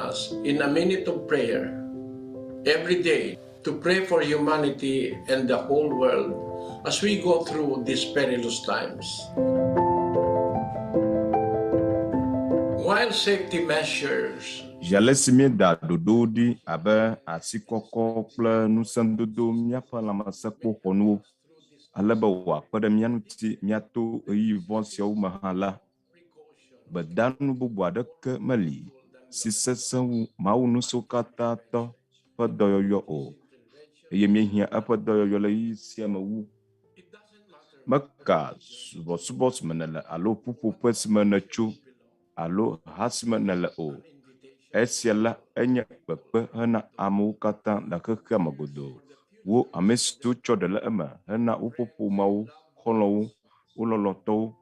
us in a minute of prayer every day to pray for humanity and the whole world as we go through these perilous times. While safety measures Zi ale si míeda ɖoɖowo ɖi abe asikɔkɔ kple ŋusẽdodo míaƒe lãmesẽkpoxɔnuwo ale be wòakpe ɖe mía ŋuti míato ɣeyiɣi vɔ̃ siawo me hã la, gbedanu bubu aɖeke meli si sesẽ wu Mawu Ŋusẽwokatãtɔ ƒe dɔyɔyɔ o, eye míehiã eƒe dɔyɔyɔ le ɣeyiɣi sia me wu. Meka subɔsubɔ si me nèle alo ƒuƒoƒe si me nètso alo ha si me nèle o. Esia la enye kpekpe hena amewo katã le xexea me godoo. Wo ame siwo tsɔ ɖe le eme hena woƒe ƒomeawo, xɔlɔ̃wo, wo lɔlɔ̃tɔwo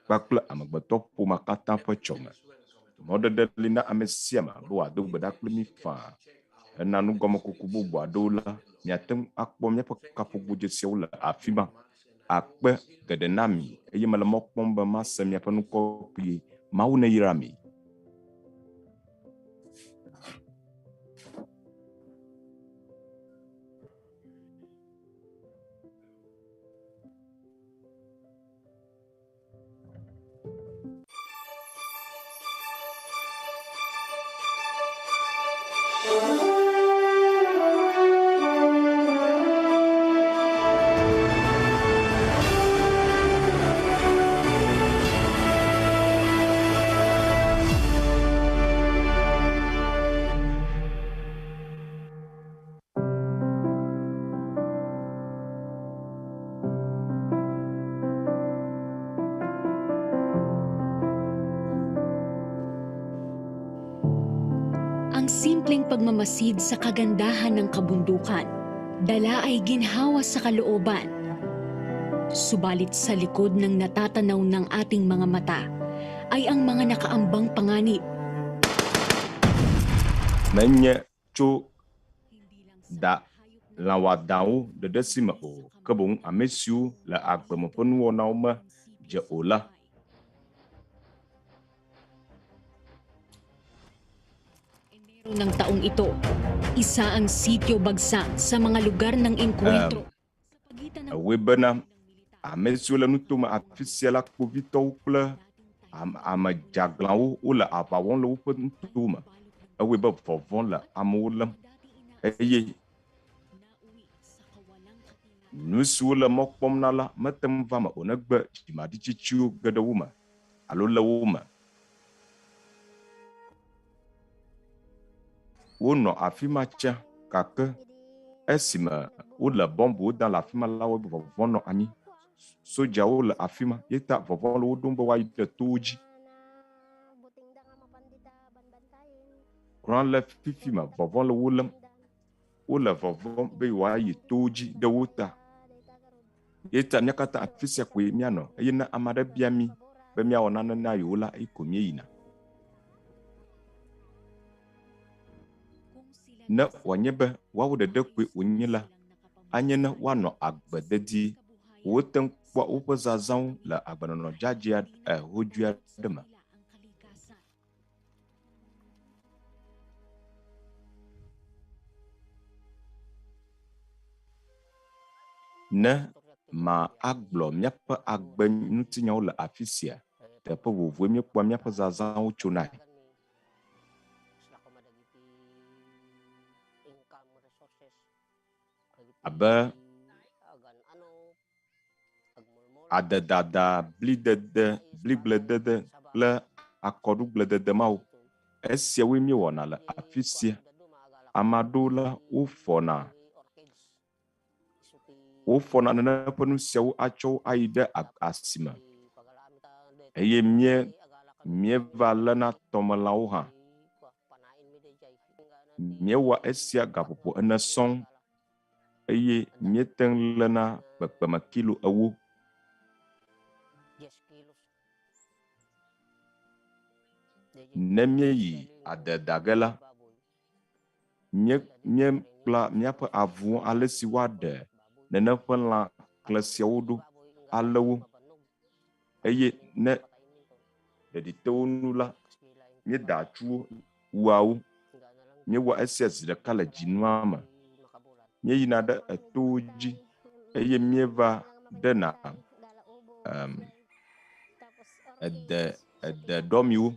kpakple amegbetɔƒomea katã ƒe tsɔme. Mɔɖeɖe li na ame sia ame be wòado gbe ɖa kpli mí faa. Hena nugɔmekuku bubu aɖewo la, miate ŋu akpɔ míaƒe kaƒogodzesiawo le afi ma. Akpe geɖe na mi eye mele mɔ kpɔm be mase miaƒe ŋkɔ kpuie. Mawu neyra mi. Ang simpleng pagmamasid sa kagandahan ng kabundukan, dala ay ginhawa sa kalooban. Subalit sa likod ng natatanaw ng ating mga mata ay ang mga nakaambang panganib. Menye tso da lã wɔadãwo ɖeɖe si me o, ke boŋ ame siwo le agbe me ƒe nuwɔnawo me dze o la. Enero ng taong ito, isa ang sitio bagsak sa mga lugar ng engkwentro. Sa pagitan ng Ewɔe bena ame siwo le nutome afi sia la, kpovitɔwo kple ame dzeaglãwo wole aʋa wɔm le woƒe nutowo me. Ewɔe be vɔvɔ̃ le amewo lém eye nu siwo le mɔ kpɔm na la mete ŋu va eme o negbe dzimaɖitsitsiwo ge ɖe wo me alo le wo me. Wonɔ afi ma tsã gake esime wole bɔmbuwo dam le afi ma la, wɔe be vɔvɔ̃ nɔ anyi. Sodzawo le afi ma ye ta vɔvɔ̃ le wo ɖom be woayi ɖe towo dzi. Kura le fifi me vɔvɔ̃ le wo lém. Wole vɔvɔ̃m be yewoayi towo dzi ɖe wo ta. Ye ta mía katã afi sia koe míanɔ eye ne ame aɖe bia mí be míawɔ nane na yewo la, eyi ko míeyina. Ne wòanye be woawo ɖeɖe koe wònye la, anye ne woanɔ agbe dedie. Wote ŋu kpɔa woƒe zazãwo le agbenɔnɔ dzadzɛa hodzoe aɖe me. Ne ma agblɔ míaƒe agbe ŋutinyawo le afi sia, teƒe vovovoe míekpɔa míaƒe zazãwo tsonae. Abe adedada, blidede, bligbledede kple akɔɖugbledede mawo. Esiawoe míewɔna le afi sia. Ame aɖewo la, wofɔna wofɔna nene ƒe nu siawo atsɔ wo ayi ɖe asime eye mía míeva léna tɔmelãwo hã. Míewɔa esia gaƒoƒo ene sɔŋ eye míete ŋu léna kpekpeme kilo ewo. Ne míeyi ade da ge la, míekpla míaƒe avuwo ale si woaɖe nene ƒe lã kle siawo ɖo alé wo. Eye ne ɖeɖi te wo ŋu la, míedaa atsu wo. wua wo. Míewɔa esia zi ɖeka le dzinua me. Míeyina ɖe etowo dzi eye míeva ɖena em, ede ede ɖɔmiwo.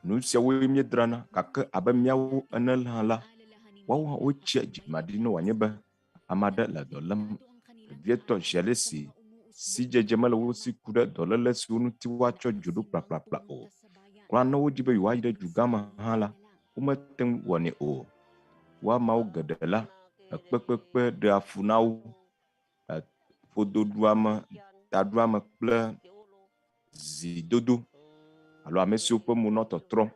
Nu siawoe míedrana gake abe míawo ene hã la, woawo hã wotsia dzimaɖi ne wòanye be ame aɖe le dɔ lém. Vevietɔ zi ale si sidzedze mele wo si ku ɖe dɔléle siwo ŋuti woatsɔ dzo ɖo kplakplakpla o. Kura ne wodi be yewoayi ɖe dugã me hã la, womete ŋu wɔnɛ o. Wo ameawo geɖe la, ekpekpekpe ɖea fu na wo. Ƒodoɖuame, taɖuame kple zidodo alo ame siwo ƒe mo nɔ tɔtrɔm.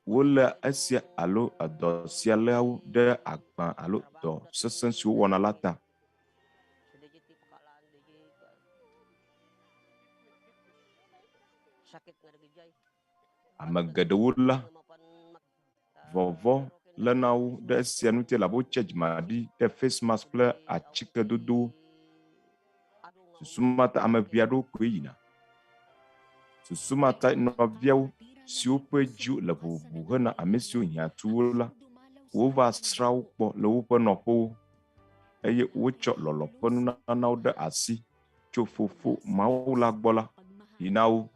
Woléa esia alo edɔ sia léa wo ɖe agbã alo dɔ sesẽ si wowɔna la ta. Ame geɖewo la, vɔvɔ̃ léna wo ɖe esia ŋuti elabe wotsia dzimaɖi ɖe face mask kple atikedodowo. Susu ma ta ame ʋɛ aɖewo koe yina. Susu ma ta nɔviawo siwo ƒe dzi le ʋuʋu hena ame siwo hiã tu wo la, wova srã wo kpɔ le woƒe nɔƒewo eye wotsɔ lɔlɔ̃ ƒe nunanawo ɖe asi tso Fofo Mawu la gbɔ la yi na wo.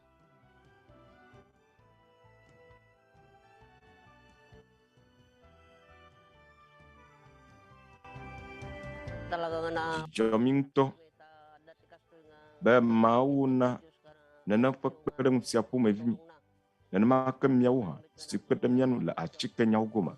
Dzi dzɔ mí ŋutɔ be Mawu na nenem ƒe kpeɖeŋu sia ƒomevi mí. Nenema ke míawo hã si kpe ɖe mía ŋu le atikenyawo gome.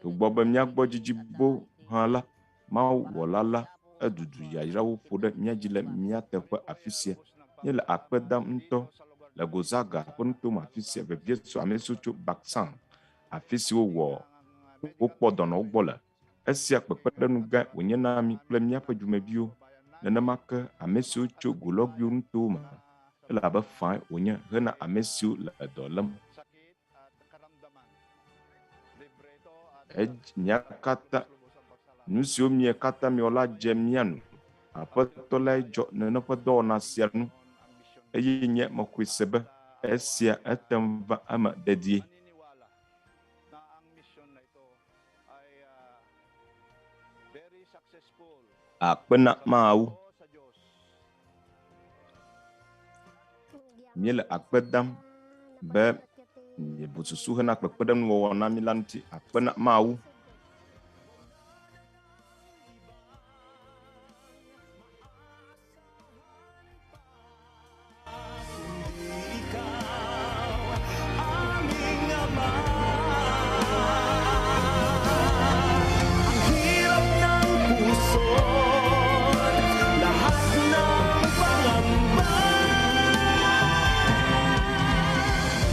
Togbɔ be mía gbɔ dzidzi boo hã la, Mawu Wɔla la edudu yayrawo ƒo ɖe mía dzi le mía teƒe afisia. Míele akpe dam ŋutɔ le Gozaga ƒe nutome afisia, vevietɔ ame siwo tso Baksan, afisi wowɔ wokpɔ dɔnɔwo gbɔ le. Esia kpekpeɖeŋu gãe wònye na mí kple míaƒe dumeviwo, nenema ke ame siwo tso Golɔguiwo nutowo me, elabe fãe wònye hena ame siwo le dɔ lém. Edzi mía katã, nu siwo mie katã miewɔ la dze mía nu. Aƒetɔ lae dzɔ nenem ƒe dɔwɔna sia nu, eye nye mexɔe se be esia ete ŋu va eme dedie. Akpe na Mawu. Míele akpe dam be miebu susu hena kpekpeɖeŋuwɔwɔ na mí la ŋuti. Akpe na Mawu.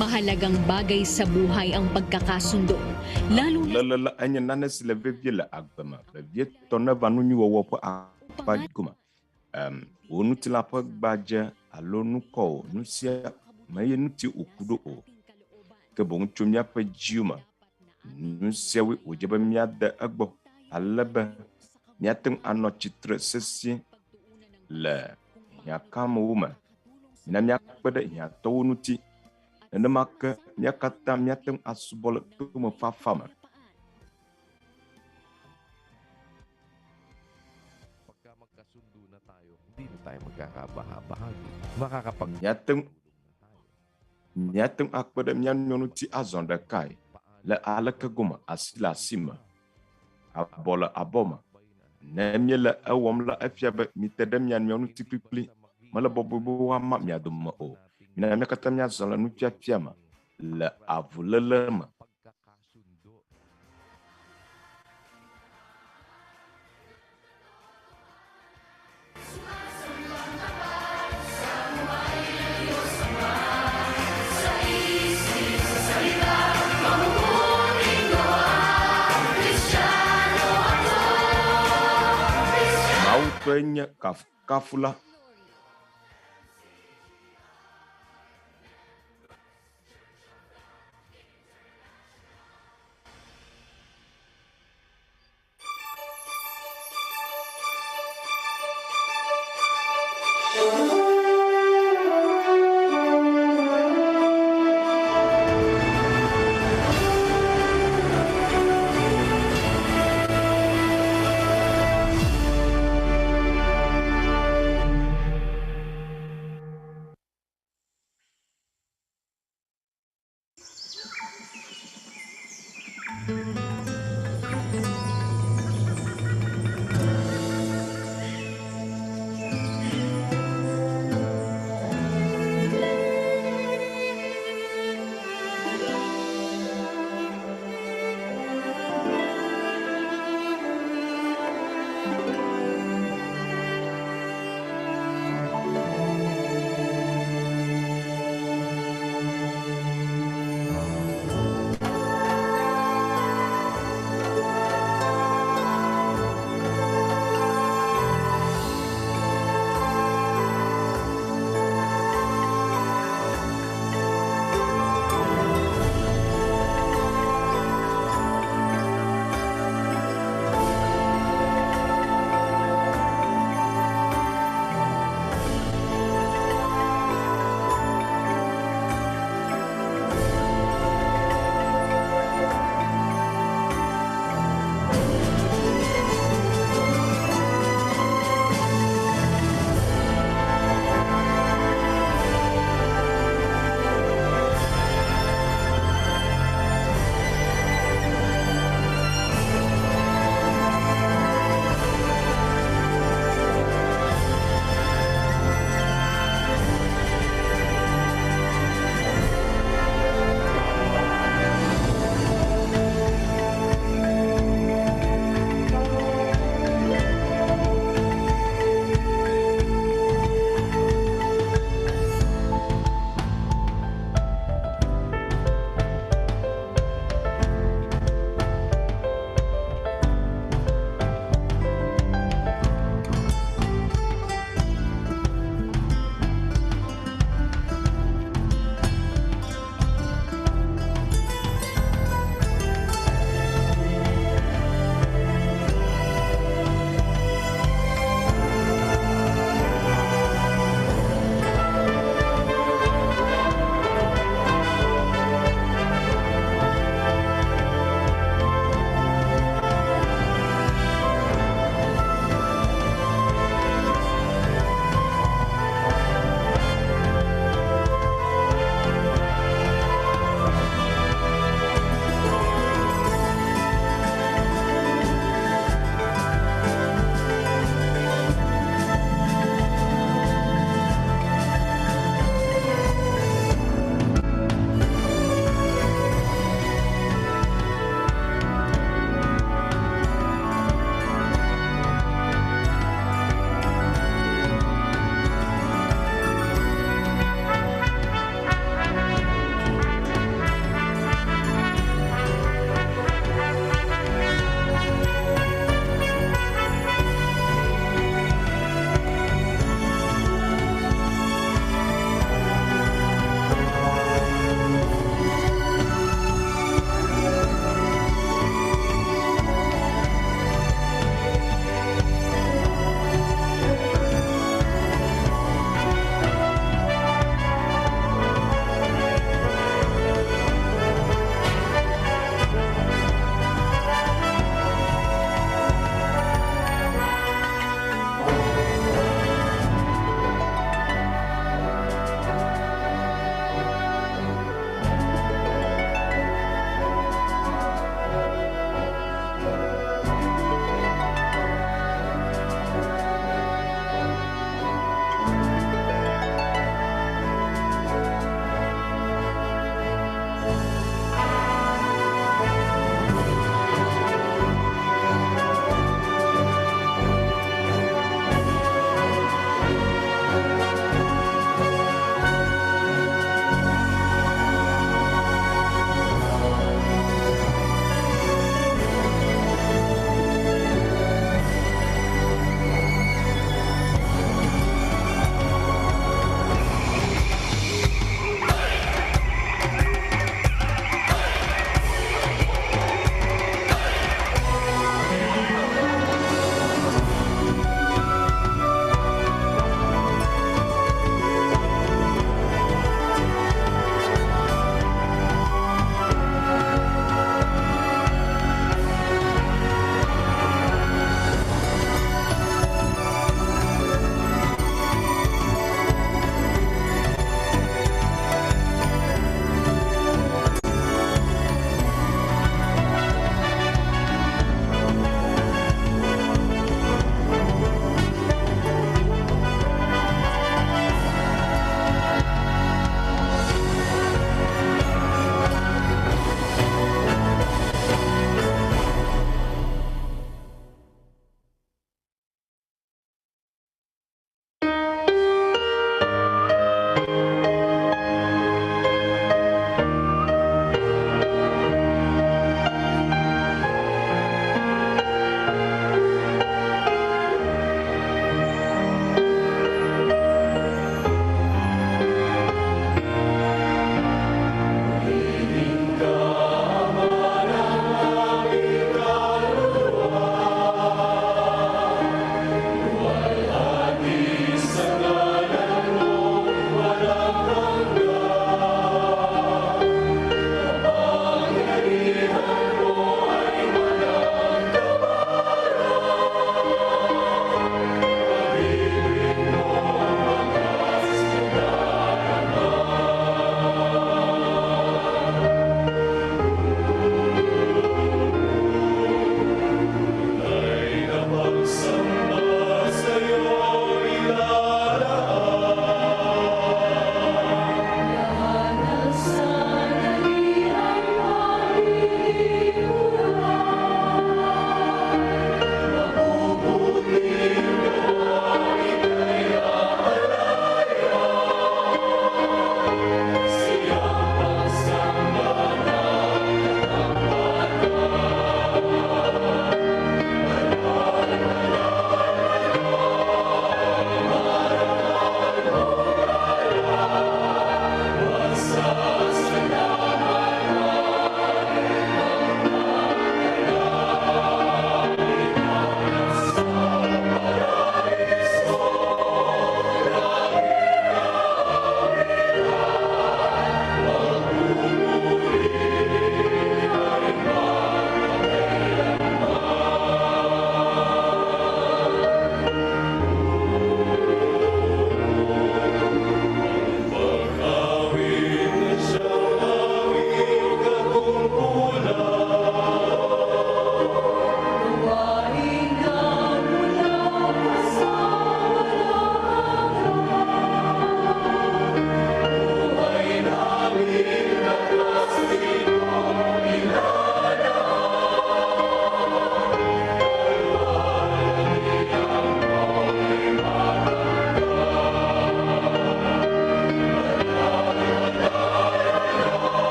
Mahalagang bagay sa buhay ang pagkakasundo, lalo na Léle la enye nane si le vevie le agbe me, vevietɔ ne va nu nyui wɔwɔ ƒe akpa gome. Em, wò ŋutilã ƒe gbadze alo nukɔ o, nu sia meye ŋuti wòku ɖo o. Ke boŋ tso míaƒe dziwo me, nu siawoe wòdze be míade egbɔ ale be míate ŋu anɔ tsitre sesĩe le hiãkamewo me. Mina míakpe ɖe hiãtɔwo ŋuti. Nenema ke mía katã míate ŋu asubɔ le tomefafa me. Pagka magkasundo na tayo, hindi na tayo magkakabaha-bahagi. Makakapag Míate ŋu míate ŋu akpe ɖe mía nɔewo ŋuti azɔ ɖekae le aleke gome asi le asi me, abɔ le abɔ me. Ne míele ewɔm la, efia be mite ɖe mia nɔewo ŋuti kplikpli. Mele bɔbɔe be woama mia dome o. Mina mía katã míazɔ le nufiafia me, le avuléle me. Pagkakasundo. Mawu tɔe nye kafukafula.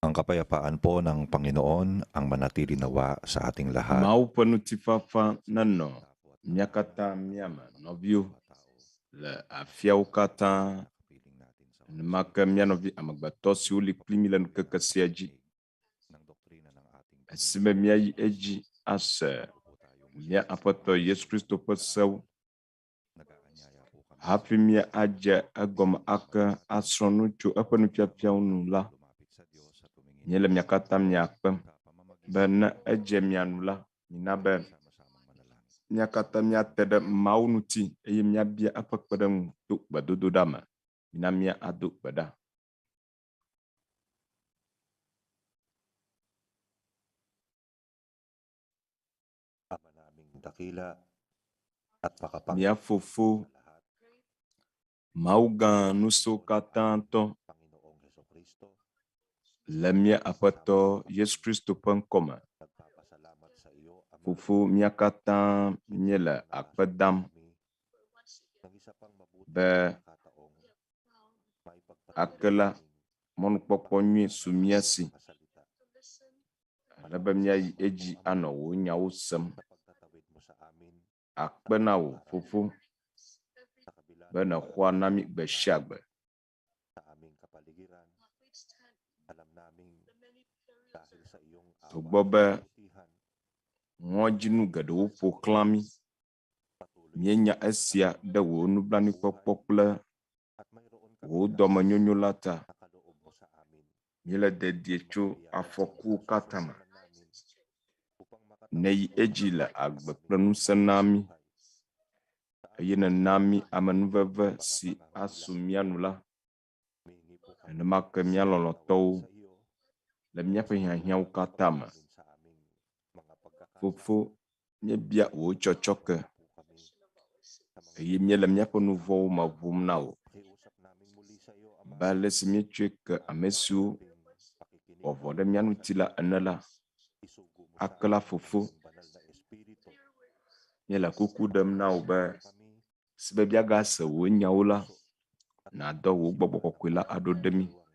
Ang kapayapaan po ng Panginoon ang manatili nawa sa ating lahat. Mawu ƒe ŋutifafa nenɔ mía katã mía me nɔviwo le afiawo katã. Nenema ke mía nɔvi amegbetɔ siwo li kpli mí le ŋkeke sia dzi. Esime míayi edzi ase mía Aƒetɔ Yesu Kristo ƒe sewo hafi míadze egɔme ake asrɔ̃ nu tso eƒe nufiafiawo nu la, míele mia katã mia kpem be ne edze mia nu la, mina be mía katã míate ɖe Mawu ŋuti eye míabia eƒe kpeɖeŋu to gbedodoɖa me. Mina míado gbe ɖa. Ama naming dakila at makapangyarihan Mía Fofo, sa lahat, Mawu gã ŋusẽwo katã tɔ Panginoong Heso Kristo, le mía Aƒetɔ Yesu Kristo ƒe ŋkɔme. nagpapasalamat sa iyo, Ama, Fofo, mía katã míele akpe dam kami ng isa pang mabuting be pagkakataong maipagpatuloy ake la aming mɔnukpɔkpɔ nyui su mía si mga salita ale be míayi edzi anɔ wò nyawo sem. sa pagtatawid mo sa amin Akpe na wò Fofo sa kabila be ng nèxɔa na mí gbe sia gbe. sa aming kapaligiran. Alam naming dahil sa iyong awa Togbɔ at be kabutihan, ŋɔdzinu geɖewo ƒo xlã mí, patuloy míenya na esia aming ɖe wò nublanuikpɔkpɔ buhay kple at mayroon wò kaming dɔmenyonyo la ta. nakaloob mo sa amin. Míele dedie tso Mga biyaya sa afɔkuwo katã me. isusuko namin upang makatawid Nèyi mo edzi kami le sa agbe aming kple ŋusẽ na mí buhay. Sa eye aming nèna mí mga amenuveve si asu pangangailangan, mía nu la, humingi po kami nenema ke ng mía patawad lɔlɔ̃tɔwo sa iyo le míaƒe sa mga hiahiãwo nagagawa katã me. namin sa aming mga pagkakasala. Fofo, míebia wò tsɔtsɔke Pasensya na po kami sa mga eye míele míaƒe nu vɔ̃wo me ʋum na wò. Pakiusap naming muli sa iyo, Ama, Abe ale si míetsɔe ke ang ame siwo aming pakikinig wɔ ng vɔ̃ ɖe iyong mía mga ŋuti la salita. ene la, Isugo mo sa ake la amin ang Fofo, iyong banal na espiritu. míele kuku ɖem na wò be Pagpapalakasin mo kami si be míagase wò nyawo la, puso at nàdɔ wò isipan gbɔgbɔ ng kɔkɔe la aming aɖo ɖe mí kaluluwang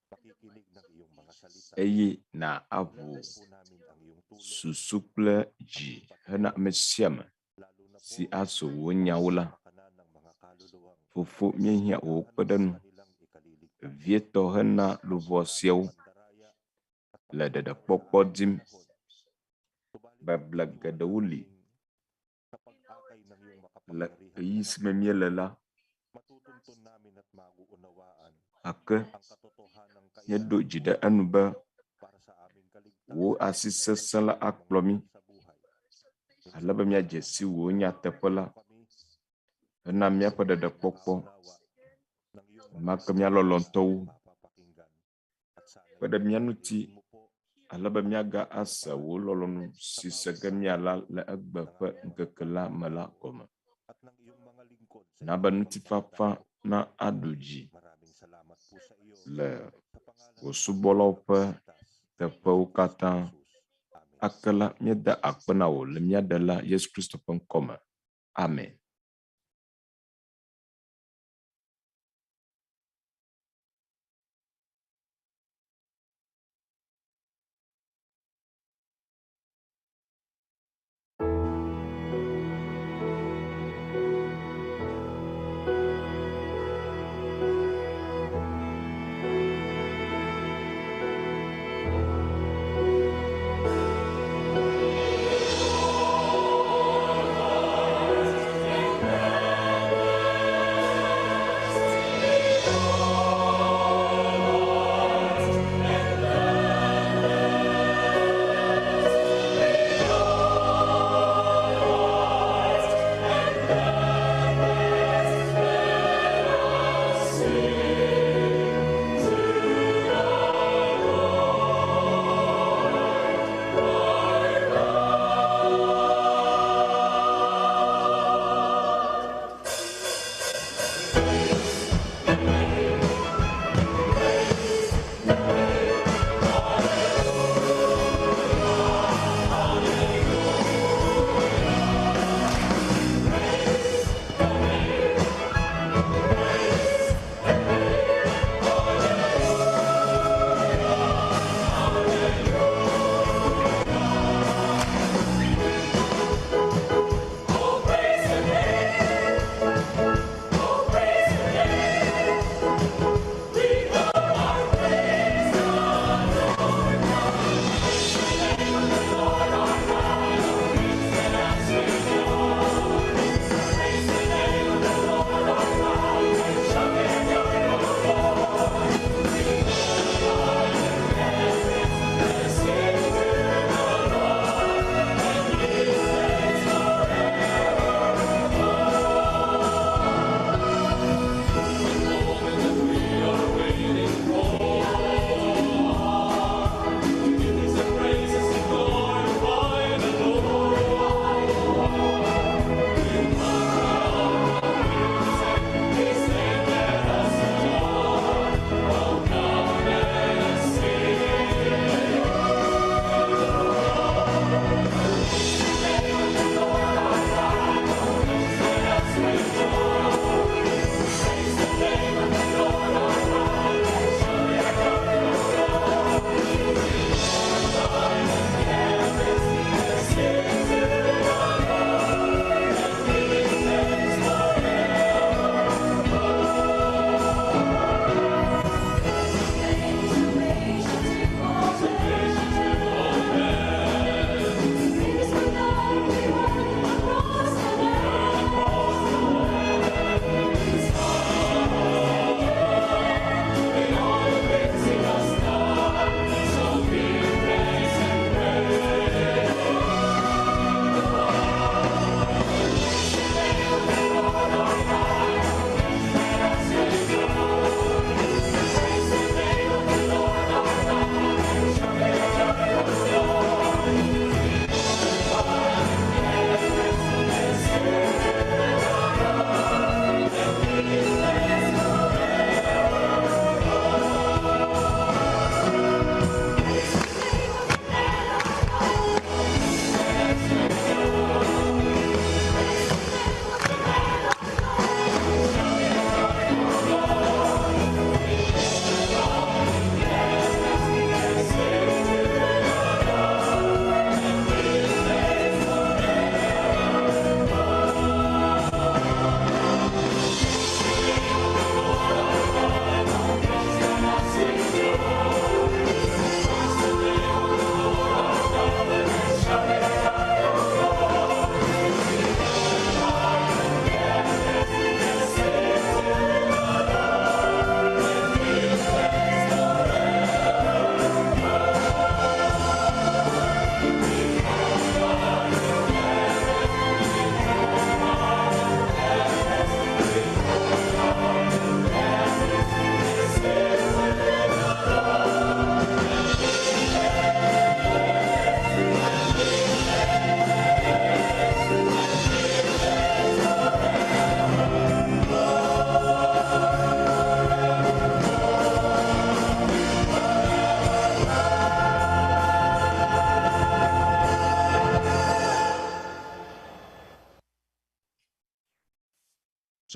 makikinig ng iyong mga salita. eye na aʋu Kailangan po namin ang iyong tulong susu kple dzi hena ame sia ame lalo na si po ase wò nyawo la. sa pakanan ng mga kaluluwang Fofo, míehiã wò naghahanap sa kpeɖeŋu kanilang ikaliligtas. vevietɔ hena luʋɔ Maraming siawo pandaraya at le pangangailangan sa ɖeɖekpɔkpɔ aming dim. panahon. Subalit Beble pagpatuloy geɖewo li kaming sa pag-akay ng iyong le makapangyarihang ɣeyiɣi si me pangalan, míele la matutuntun namin at mauunawaan gake ang katotohanang míeɖo kailangan dzi po ɖe enu be para sa aming wò kaligtasan asi sesẽ la at aming mga akplɔ mí mahal sa buhay. ale be Minsan míadze si wò nyateƒe tulungan la mo kami hena míaƒe ɖeɖekpɔkpɔ. makaunawa ng iyong Nenema mga ke mía salita na lɔlɔ̃tɔwo aming mapapakinggan at sana'y kpe ɖe mía ŋuti panatilihin mo po ale be ang míaga aming ase kapayapaan wò lɔlɔ̃nu sa si se bawat ge míala sandali le egbe ng ƒe aming mga ŋkeke la me la pagkakataon gɔme. at ng iyong mga lingkod sa Na be iyong ŋutifafa pagdadako. na aɖu dzi Maraming salamat po sa iyo le sa pangalan wò ng aming subɔlawo ƒe tagapagligtas teƒewo na si katã. Jesus. Amen. Ake la, míeda akpe na wò le mía Ɖela Yesu Kristo ƒe ŋkɔme. Amen. Lord,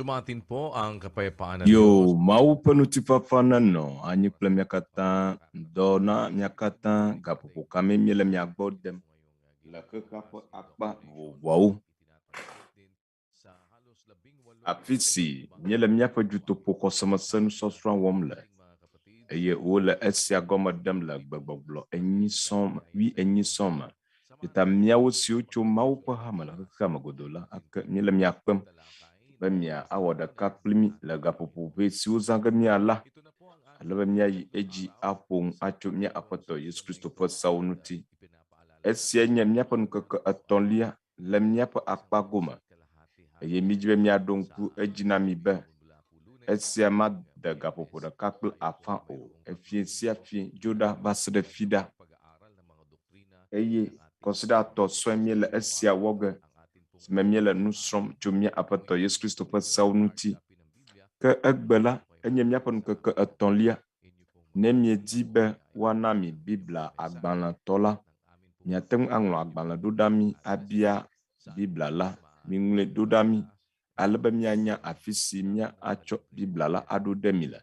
Sumatin po ang kapayapaan ng Yo, Diyos. Mawu ƒe ŋutifafa nenɔ anyi kple mía katã, ŋdɔ na mía katã, gaƒoƒo ka mee míele mia gbɔ dem le xexea ƒe akpa vovovoawo. Afi si míele míaƒe dutoƒo xɔsemese nusɔsrɔ̃ wɔm le eye wole esia gɔme ɖem le gbegbɔgblɔ enyi sɔŋ me, wuienyi sɔŋ me. Ta míawo siwo tso Mawu ƒe hame le xexea me godoo la ake míele mia kpem be mia awɔ ɖeka kpli mí le gaƒoƒo ʋɛ siwo zã ge míala ale be míayi edzi aƒo nu atso mía Aƒetɔ Yesu Kristo ƒe seawo ŋuti. Esiae nye míaƒe ŋkeke etɔ̃lia le míaƒe akpa gome eye mídi be míaɖo ŋku edzi na mi be esia made gaƒoƒo ɖeka kple afã o, efiẽ sia fiẽ dzo ɖa va se ɖe fiɖa. Eye kɔsiɖa etɔ̃ sɔe míele esia wɔ ge si me míele nu srɔ̃m tso mía Aƒetɔ Yesu Kristo ƒe seawo ŋuti. Ke egbe la, enye míaƒe ŋkeke etɔ̃lia. Ne miedi be woana mi Biblia agbalẽtɔ la, miate ŋu aŋlɔ agbalẽ ɖo ɖa mí abia Biblia la. Miŋlɔe ɖo ɖa mí ale be míanya afi si míatsɔ Biblia la aɖo ɖe mi le.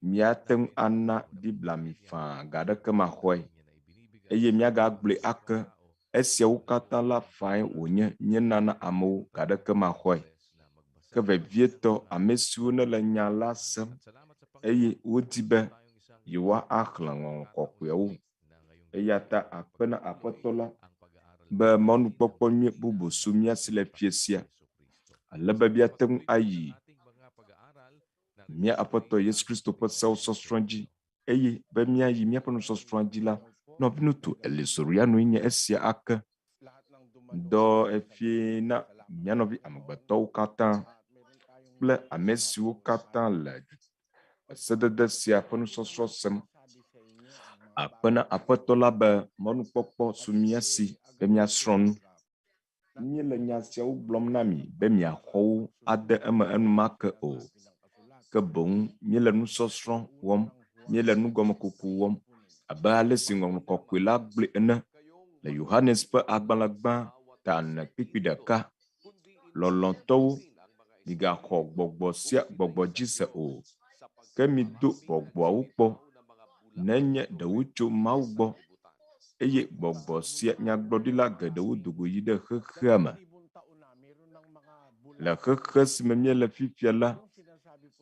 Míate ŋu ana Biblia mi faa ga aɖeke maxɔe eye míagagblɔe ake. Esiawo katã la fae wònye míenana amewo ga aɖeke maxɔe. Ke vevietɔ ame siwo nele nya la sem eye wodi be yewoaxlẽ Ŋɔŋlɔ Kɔkɔeawo. Eya ta akpe na Aƒetɔ la be mɔnukpɔkpɔ nyui bubu su mía si le fiẽ sia ale be míate ŋu ayi mía Aƒetɔ Yesu Kristo ƒe sewo sɔsrɔ̃ dzi eye be míayi míaƒe nusɔsrɔ̃a dzi la, nɔviŋutsu Eli Sorianoe nye esia ake. Dɔ efie na mía nɔvi amegbetɔwo katã kple ame siwo katã le sedede sia ƒe nusɔsrɔ̃ sem. Akpe na Aƒetɔ la be mɔnukpɔkpɔ su mía si be míasrɔ̃ nu. Míele nya siawo gblɔm na mi be miaxɔ wo ade eme enumake o, ke boŋ míele nusɔsrɔ̃ wɔm, míele nugɔmekuku wɔm abe ale si Ŋɔŋlɔ Kɔkɔe la gblɔe ene le Yohanes ƒe agbalẽ gbã ta ene kpukpui ɖeka. Lɔlɔ̃tɔwo, migaxɔ gbɔgbɔ sia gbɔgbɔ dzi se o, ke mido gbɔgbɔawo kpɔ nenye ɖe wotso Mawu gbɔ eye gbɔgbɔ sia nyagblɔɖila geɖewo do go yi ɖe xexea me. Le xexe si me míele fifia la,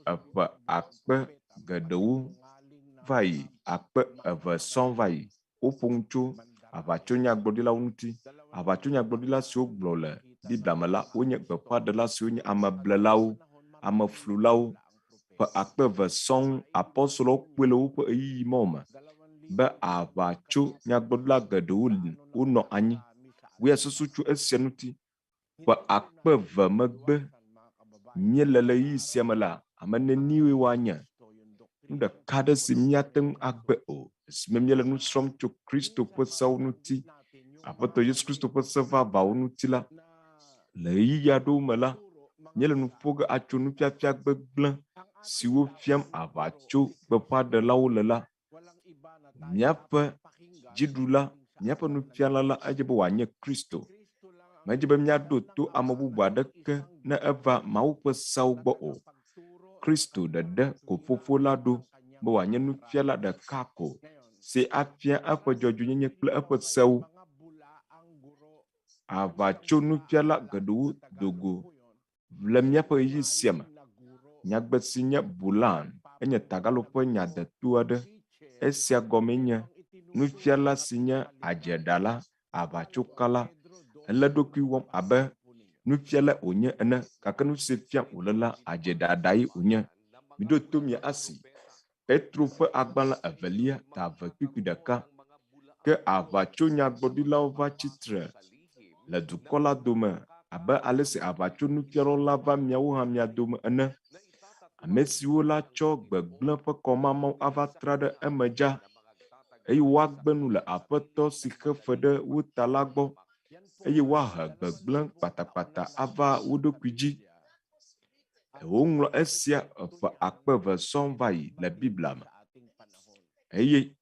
eƒe akpe geɖewo va yi, akpe eve sɔŋ va yi. Woƒo nu tso aʋatsonyagblɔɖilawo ŋuti. Aʋatsonyagblɔɖila siwo gblɔ le Biblia me la, wonye gbeƒãɖela siwo nye ameblelawo, ameflulawo. Ƒe akpe eve sɔŋ apɔstolowo kpɔe le woƒe ɣeyiɣi mawo me be aʋatsonyagblɔɖila geɖewo li wonɔ anyi. Wòya susu tso esia ŋuti. Ƒe akpe eve megbe míele le ɣeyiɣi sia me la, ame nenie woanye? Nu ɖeka aɖe si míate ŋu agbe o esime míele nu srɔ̃m tso Kristo ƒe sewo ŋuti, Aƒetɔ Yesu Kristo ƒe se vavãwo ŋuti la, le ɣeyiɣi aɖewo me la, míele nu ƒo ge atso nufiafia gbegblẽ siwo fiam aʋatso gbeƒãɖelawo le la. Míaƒe dziɖula, míaƒe nufiala la edze be wòanye Kristo. Medze be míaɖo to ame bubu aɖeke ne eva Mawu ƒe seawo gbɔ o. Kristo ɖeɖe ko Fofo la ɖo be wòanye nufiala ɖeka ko si afia eƒe dzɔdzɔenyenye kple eƒe sewo. Aʋatsonufiala geɖewo do go le míaƒe ɣeyiɣi sia me. Nyagbe si nye Bulan enye Tagalog ƒe nya deto aɖe. Esia gɔmee nye nufiala si nye adzeɖala, aʋatsokala. Ele eɖokui wɔm abe nufialae wònye ene gake nu si fiam wòle la adzeɖaɖae wònye. Miɖo to mia asi. Petro ƒe agbalẽ evelia ta eve kpukpui ɖeka. Ke aʋatsonyagblɔɖilawo va tsi tre le dukɔ la dome abe ale si aʋatsonufialawo la va miawo hã mia dome ene. Ame siwo la tsɔ gbegblẽ ƒe kɔmamawo ava tra ɖe eme dza eye woagbe nu le Aƒetɔ si xe fe ɖe wo ta la gbɔ eye woahe gbegblẽ kpatakpata ava wo ɖokui dzi. Woŋlɔ esia ƒe akpe eve sɔŋ va yi le Biblia me eye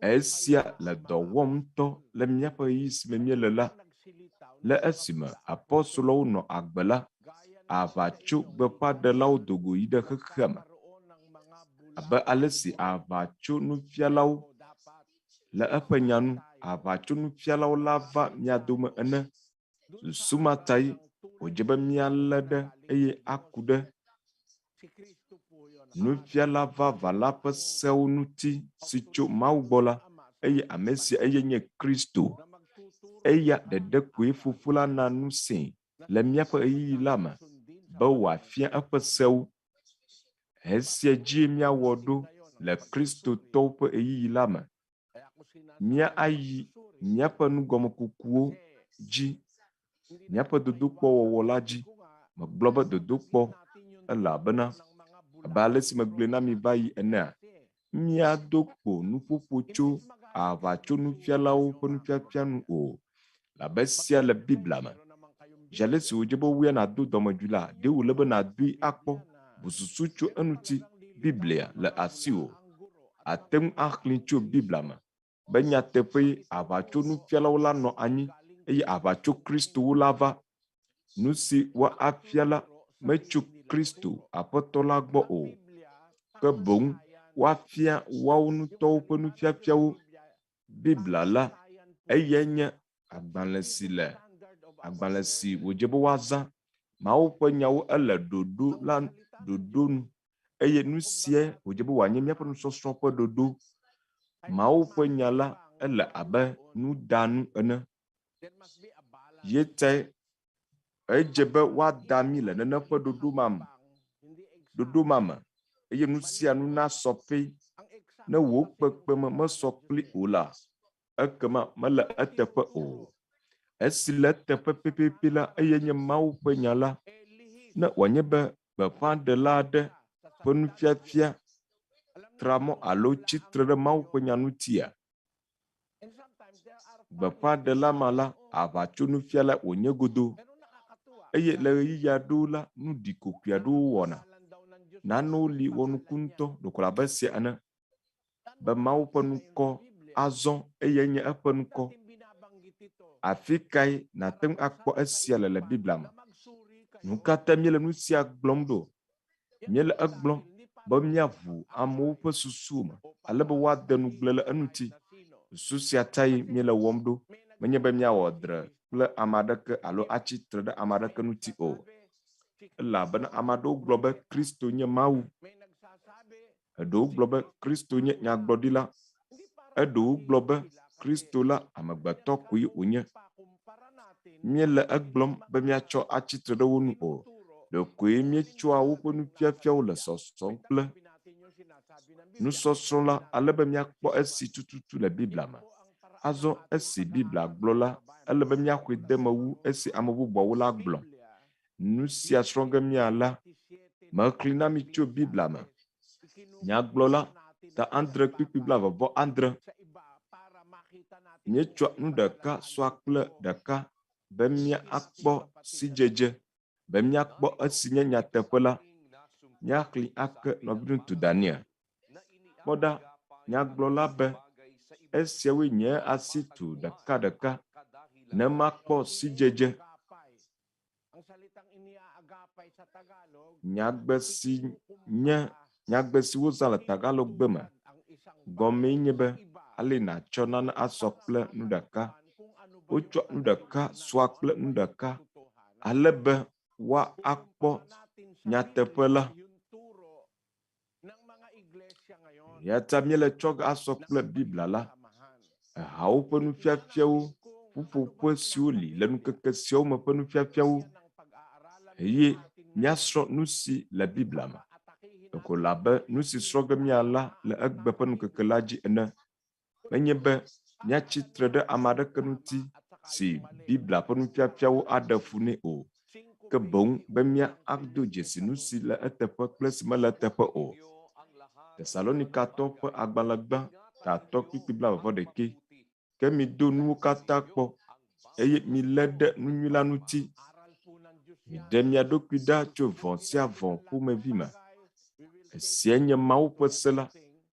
esia le dɔ wɔm ŋutɔ le míaƒe ɣeyiɣi si me míele la. Le esime apɔstolowo nɔ agbe la, Aʋatso gbeƒãɖelawo do go yi ɖe xexea me abe ale si aʋatso nufialawo le eƒe nya nu, aʋatso nufialawo la va mia dome ene. Susu ma tae wòdze be míalé ɖe eye aku ɖe nufiala vavã la ƒe sewo ŋuti si tso Mawu gbɔ la, eye ame sia eye nye Kristo. Eya ɖeɖe koe Fofo la na ŋusẽe le míaƒe ɣeyiɣi la me be wòafia eƒe sewo. Esia dzie míawɔ ɖo le Kristotɔwo ƒe ɣeyiɣi la me. Míayi míaƒe nugɔmekukuwo dzi, míaƒe dodokpɔwɔwɔ la dzi. Megblɔ be dodokpɔ elabena abe ale si megblɔe na mi va yi enea, míado kpo nuƒoƒo tso aʋatsonufialawo ƒe nufiafia nu o, labe esia le Biblia me. Zi ale si wòdze be wò ya nàdo dɔmedzoe la, ɖe wòle be nàdoe akpɔ. Bu susu tso eŋuti. Biblia le asiwò. Àte ŋu axlẽe tso Biblia me be nyateƒee aʋatsonufialawo la nɔ anyi eye aʋatso Kristowo la va. Nusi woafia la metso Kristo Aƒetɔ la gbɔ o, ke boŋ woafia woawo ŋutɔwo ƒe nufiafiawo. Biblia la, eyae nye agbalẽ si le agbalẽ si wòdze be woazã. Mawu ƒe nyawo ele ɖoɖo la ɖoɖo nu eye nu siae wòdze be wòanye míaƒe nusɔsrɔ̃ ƒe ɖoɖo. Mawu ƒe nya la ele abe nudanu ene. Ye tae edze be woada mí le nene ƒe ɖoɖo ma me, ɖoɖo ma me eye nu sia nu nasɔ pɛ. Ne wò kpekpeme mesɔ kpli o la, ekema mele eteƒe o. Esi le eteƒe pɛpɛpɛ la, eye nye Mawu ƒe nya la. Ne wòanye be gbeƒãɖela aɖe ƒe nufiafia tra mɔ alo tsi tre ɖe Mawu ƒe nya ŋutia, gbeƒãɖela ma la, aʋatsonufialae wònye godoo. Eye le ɣeyiɣi aɖewo la, nu ɖikokoe aɖewo wɔna. Nanewo li wɔnuku ŋutɔ, ɖeko abe esia ene. be Mawu ƒe ŋkɔ azɔ eyae nye eƒe ŋkɔ. Afi kae nàte ŋu akpɔ esia le le Biblia me? Nu ka tae míele nu sia gblɔm ɖo? Míele egblɔm be míaʋu amewo ƒe susuwo me ale be woade ŋugble le eŋuti. Susu sia tae míele ewɔm ɖo, menye be míawɔ dzre kple ame aɖeke alo atsi tre ɖe ame aɖeke ŋuti o. Elabena ame aɖewo gblɔ be Kristo nye Mawu. Eɖewo gblɔ be Kristo nye nyagblɔɖila. Eɖewo gblɔ be Kristo la amegbetɔ koe wònye. Míele egblɔm be míatsɔ atsi tre ɖe wo nu o. Ɖekoe míetsɔa woƒe nufiafiawo le sɔsɔm kple nusɔsrɔ̃ la ale be míakpɔ esi tututu le Biblia me. Azɔ esi Biblia gblɔ la, ele be míaxɔe de eme wu esi ame bubuawo la gblɔ. Nu sia srɔ̃ ge míala, mexlẽe na mi tso Biblia me. Nyagblɔla, ta adre kpukpui blaeve vɔ adre. Míetsɔa nu ɖeka sɔa kple ɖeka be míakpɔ sidzedze, be míakpɔ esi nye nyateƒe la. Míaxlẽe ake nɔviŋutsu Daniel. Kpɔ ɖa, nyagblɔla be, Esiawoe nye asi tu ɖekaɖeka ne makpɔ sidzedze. Nyagbe si nye nyagbe si wozã le Tagalogbe me gɔmee nye be ale nàtsɔ nane asɔ kple nu ɖeka. Wotsɔa nu ɖeka sɔa kple nu ɖeka ale be woakpɔ nyateƒe la. Eya ta míele tsɔ ge asɔ kple Biblia la, ehawo ƒe nufiafiawo, ƒuƒoƒe siwo li le ŋkeke siawo me ƒe nufiafiawo, eye míasrɔ̃ nu si le Biblia me. Ɖeko wòle abe nu si srɔ̃ ge míala le egbe ƒe ŋkeke la dzi ene. Menye be míatsi tre ɖe ame aɖeke ŋuti si Biblia ƒe nufiafiawo aɖe fu nɛ o, ke boŋ be míado dzesi nu si le eteƒe kple esi mele eteƒe o. Tesalonikatɔwo ƒe agbalẽ gbã, tatɔ kpukpui blaeve-vɔ-ɖekɛ. Ke mido nuwo katã kpɔ, eye milé ɖe nu nyui la ŋuti. Miɖe mia ɖokui ɖa tso vɔ̃ sia vɔ̃ ƒomevi me. Esiae nye Mawu ƒe se la.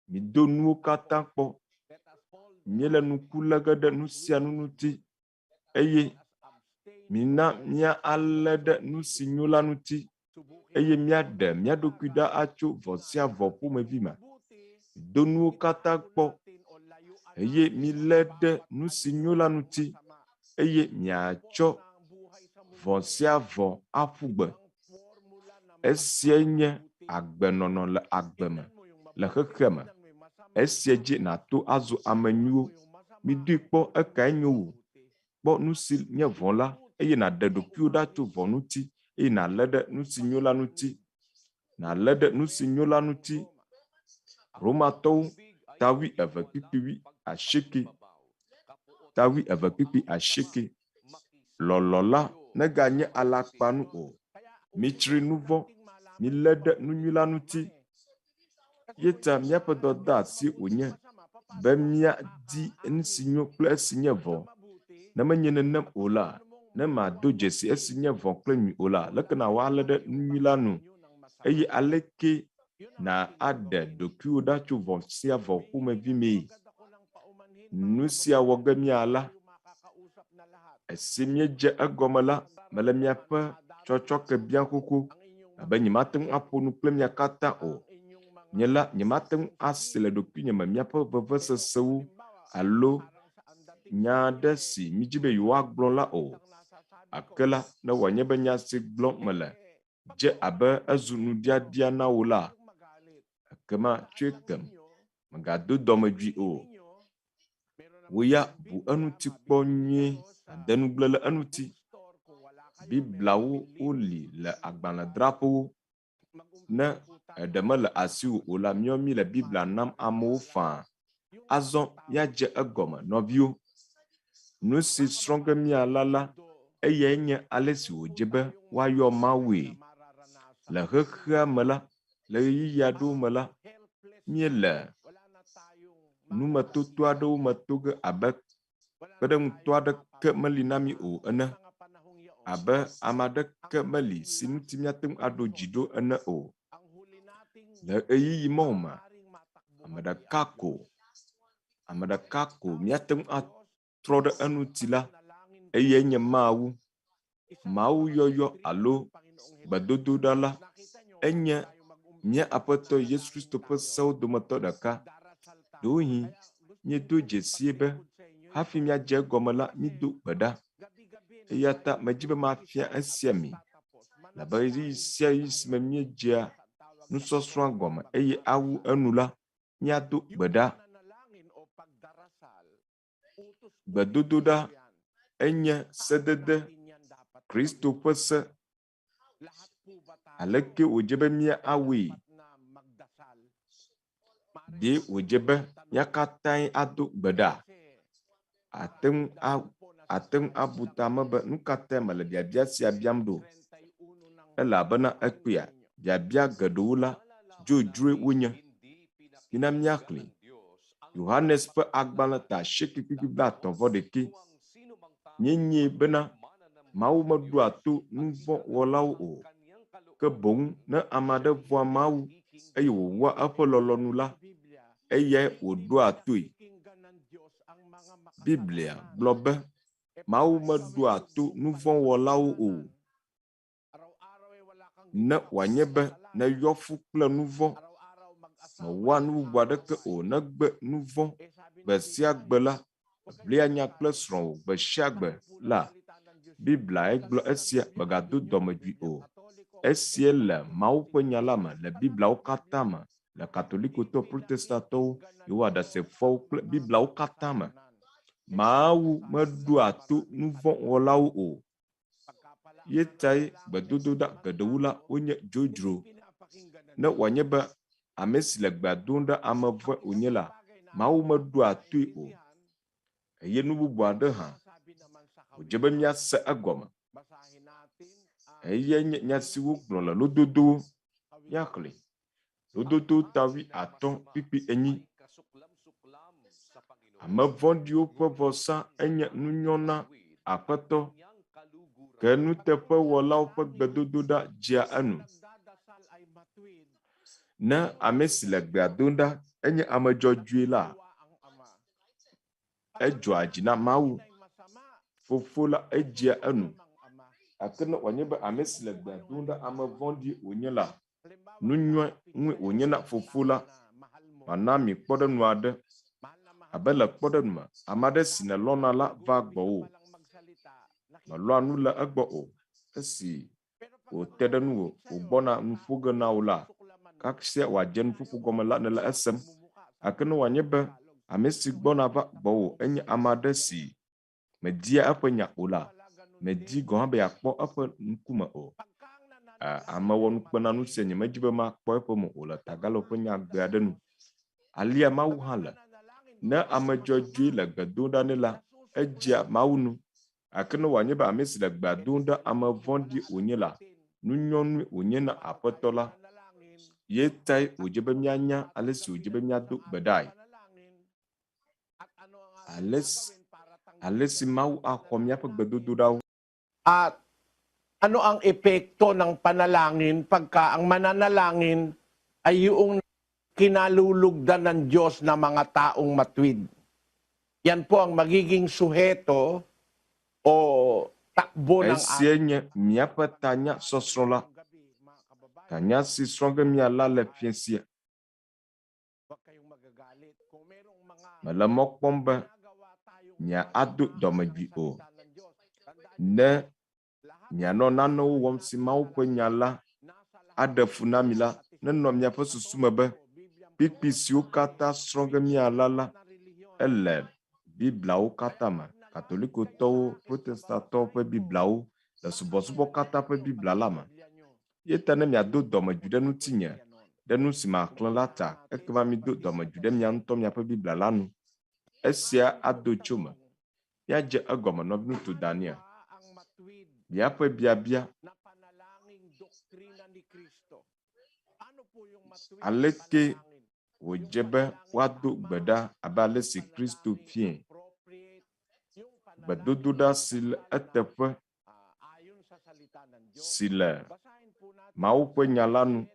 Mido nuwo katã kpɔ. Míele ŋku lé ge ɖe nu sia nu ŋuti eye Mina mía alé ɖe nu si nyo la ŋuti eye míaɖe mía ɖokui ɖa atso vɔ̃ sia vɔ̃ ƒomevi me. Do nuwo katã kpɔ eye milé ɖe nu si nyo la ŋuti eye miatsɔ vɔ̃ sia vɔ̃ aƒu gbe. Esiae nye agbenɔnɔ le agbe me le xexea me. Esia dzi nàto azu ame nyuiwo. Midoe kpɔ ekae nyo wu. Kpɔ nu si nye vɔ̃ la eye nàɖe ɖokuiwò ɖa tso vɔ̃ ŋuti eye nàlé ɖe nu si nyo la ŋuti. Nàlé ɖe nu si nyo la ŋuti. Romatɔwo ta wuieve kpukpui wuiasieke. Ta wuieve kpukpui asieke. Lɔlɔ̃ la neganye alakpanu o. Mitsri nu vɔ̃, milé ɖe nu nyui la ŋuti. Ye ta míaƒe dɔdeasi wònye be míadi nu si nyo kple esi nye vɔ̃. Ne menye nenem o la, ne màdo dzesi esi nye vɔ̃ kple nyui o la, leke nàwɔ alé ɖe nu nyui la nu? Eye aleke nàɖe ɖokuiwò ɖa tso vɔ̃ sia vɔ̃ ƒomevi mee? Nu sia wɔ ge míala. Esi míedze egɔme la, mele miaƒe tsɔtsɔke biam xoxo, abe nyemate ŋu aƒo nu kple mia katã o. Nye la, nyemate ŋu ase le ɖokuinye me miaƒe vevesesewo alo nya aɖe si mídi be yewoagblɔ la o. Gake la, ne wòanye be nya si gblɔm mele dze abe ezu nuɖiaɖia na wò la, ekema tsɔe kem. Mègado dɔmedzoe o. Wò ya bu eŋuti kpɔ nyuie nàde ŋugble le eŋuti. Bibliawo woli le agbalẽdzraƒewo. Ne eɖe mele asiwò o la, míawo míele Biblia nam amewo faa. Azɔ míadze egɔme, nɔviwo. Nu si srɔ̃ ge míala la, eyae nye ale si wòdze be woayɔ Mawue. Le xexea me la, le ɣeyiɣi aɖewo me la, míele numetoto aɖewo me to ge abe kpeɖeŋutɔ aɖeke meli na mí o ene, abe ame aɖeke meli si ŋuti míate ŋu aɖo dzi ɖo ene o. Le ɣeyiɣi mawo me, ame ɖeka ko, ame ɖeka ko míate ŋu atrɔ ɖe eŋuti la, eyae nye Mawu. Mawu yɔyɔ alo gbedodoɖa la, enye mía Aƒetɔ Yesu Kristo ƒe sewo dometɔ ɖeka. Ɖewohĩ míedo dzesie be hafi míadze egɔme la, mído gbe ɖa. Eya ta medi be mafia esia mi, elabe ɣeyiɣi sia ɣeyiɣi si me míedzea nusɔsrɔ̃a gɔme eye awu enu la, míado gbe ɖa. Gbedodoɖa enye sedede, Kristo ƒe se. Aleke wòdze be míawɔe? Ɖe wòdze be mía katãe ado gbe ɖa? Àte ŋu a, àte ŋu abu tame be nu ka tae mele biabia sia biam ɖo? Elabena ekpea, biabia geɖewo la, dzodzroe wonye. Mina míaxlẽe. Yohanes ƒe agbalẽ ta asieke kpukpui blaetɔ̃ vɔ ɖekɛ. Míenyae bena Mawu meɖoa to nu vɔ̃ wɔlawo o, ke boŋ ne ame aɖe vɔ̃a Mawu eye wòwɔa eƒe lɔlɔ̃nu la, eyae wòɖoa toe. Biblia gblɔ be Mawu meɖoa to nu vɔ̃ wɔlawo o. Ne wòanye be nèyɔ fũ kple nu vɔ̃, mèwɔa nu bubu aɖeke o negbe nu vɔ̃ gbe sia gbe la, èʋlia nya kple srɔ̃wò gbe sia gbe la, Bibliae gblɔ esia, mègado dɔmedzoe o. Esia le Mawu ƒe Nya la me le Bibliawo katã me, le Katolikotɔ, Protestantɔwo, Yehowa Ɖasefoawo kple Bibliawo katã me. Mawu meɖoa to nu vɔ̃ wɔlawo o. Ye tae gbedodoɖa geɖewo la wonye dzodzro. Ne wòanye be ame si le gbea dom ɖa ame vɔ̃e wònye la, Mawu meɖoa toe o. Eye nu bubu aɖe hã wòdze be míase egɔme. Eyae nye nya si wogblɔ le lododowo. Míaxlẽe. Lododo ta wuiatɔ̃ kpukpui enyi. Ame vɔ̃ɖiwo ƒe vɔsa enye nunyɔ na Aƒetɔ, ke nuteƒewɔlawo ƒe gbedodoɖa dzea enu. Ne ame si le gbea dom ɖa enye ame dzɔdzɔe la, edzɔa dzi na Mawu. Fofo la, edzea enu. Gake ne wòanye be ame si le gbea dom ɖe ame vɔ̃ɖi wònye la, nu nyui ŋue wònye na fofo la, mana mi kpɔɖeŋu aɖe. Abe le kpɔɖeŋu me, ame aɖe si nèlɔ̃na la va gbɔwò. Mèlɔ̃a nu le egbɔ o. Esi wòte ɖe nuwò wògbɔna nu ƒo ge na wò la, kasia wòadze nuƒoƒo gɔme la, nèle esem. Gake ne wòanye be ame si gbɔna va gbɔwò enye ame aɖe si mèdia eƒe nya o la, mèdi gɔ̃ hã be yeakpɔ eƒe ŋkume o. Ame wɔnukpenanu sia nyemedi be makpɔ eƒe mo o le Tagalog ƒe nyagbe aɖe nu. Alia Mawu hã le. Ne ame dzɔdzɔe le gbe dom ɖa nɛ la, edzea Mawu nu. Gake ne wòanye be ame si le gbea dom ɖa ame vɔ̃ɖi wònye la, nu nyɔnue wònye na Aƒetɔ la. Ye tae wòdze be míanya ale si wòdze be míado gbe ɖae. Ale si Mawu axɔ míaƒe gbedodoɖawo. At ano ang epekto ng panalangin pagka ang mananalangin ay yung kinalulugdan ng Diyos na mga taong matuwid. Yan po ang magiging suheto o takbo ng Esia nye míaƒe tanya sɔsrɔ̃ la, tanya si srɔ̃ ge míala le fiẽ sia. Mele mɔ kpɔm be miado dɔmedzoe o. Ne mianɔ nanewo wɔm si Mawu ƒe Nya la aɖe fu na mi la, nenɔ miaƒe susu me be kpukpui siwo katã srɔ̃ ge míala la, ele Bibliawo katã me, Katolikotɔwo, Protestanttɔwo ƒe Bibliawo, le subɔsubɔ katã ƒe Biblia la me. Ye ta ne miado dɔmedzoe ɖe ŋutinye, ɖe nu si maxlẽ la ta, ekema mido dɔmedzoe ɖe mia ŋutɔ miaƒe Biblia la nu. Esia ado tso eme. Míadze egɔme, Nɔviŋutsu Daniel. Míaƒe biabia, Aleke wòdze be woado gbe ɖa abe ale si Kristo fiae? Gbedodoɖa si le eteƒe si le Mawu ƒe Nya la nu.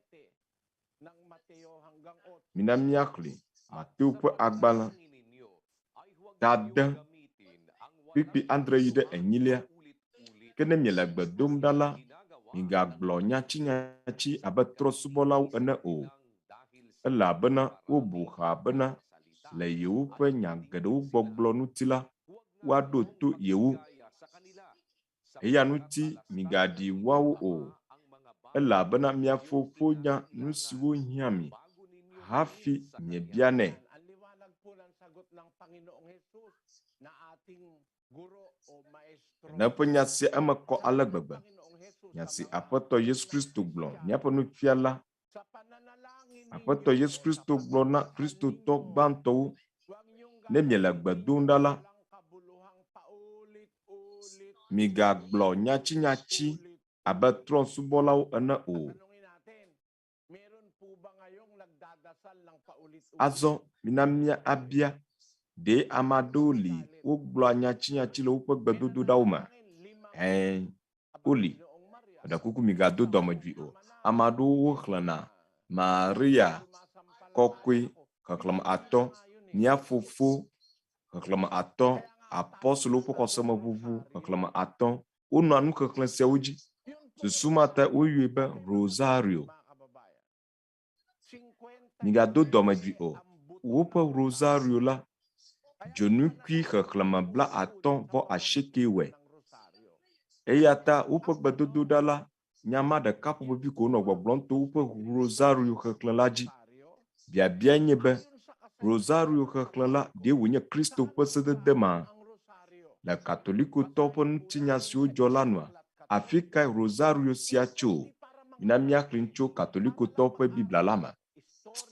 Mina míaxlẽ Mateo ƒe agbalẽ ta ade, kpukpui adre yi ɖe enyilia. Ke ne miele gbe dom ɖa la, migagblɔ nyatsinyatsi abe trɔ̃subɔlawo ene o, elabena wobu xa bena le yewoƒe nya geɖewo gbɔgblɔ ŋuti la, woaɖo to yewo. Eya ŋuti migaɖi woawo o, elabena mia Fofo nya nu siwo hiã mi hafi miebianɛ. Ne eƒe nya sia eme kɔ ale gbegbe, nya si Aƒetɔ Yesu Kristo gblɔ, míaƒe Nufiala, Aƒetɔ Yesu Kristo gblɔ na Kristotɔ gbãtɔwo, Ne miele gbe dom ɖa la, migagblɔ nyatsinyatsi abe trɔ̃subɔlawo ene o. Azɔ mina míabia, Ɖe ame aɖewo li wogblɔa nyatsinyatsi le woƒe gbedodoɖawo mea? Ɛ̃, woli. Meɖe kuku migado dɔmedzoe o. Ame aɖewo woxlẽna Maria Kɔkɔe xexlẽme atɔ̃, Mía Fofo xexlẽme atɔ̃, Apostolowo ƒe xɔsemeʋuʋu xexlẽme atɔ̃. Wonɔa nuxexlẽ siawo dzi. Susu ma tae woyɔe be Rosario. Migado dɔmedzoe o. Woƒe Rosario la, dzonukui xexlẽme 58 wɔe. Eya ta woƒe gbedodoɖa la, nya ma ɖeka ƒomevi ko wonɔ gbɔgblɔm to woƒe Rosario xexlẽ la dzi. Biabiae nye be, Rosario xexlẽ la, ɖe wònye Kristo ƒe sedede ma? Le Katolikotɔwo ƒe ŋutinya siwo dzɔ la nua, afi kae Rosario sia tso? Mina míaxlẽe tso Katolikotɔwo ƒe Biblia la me,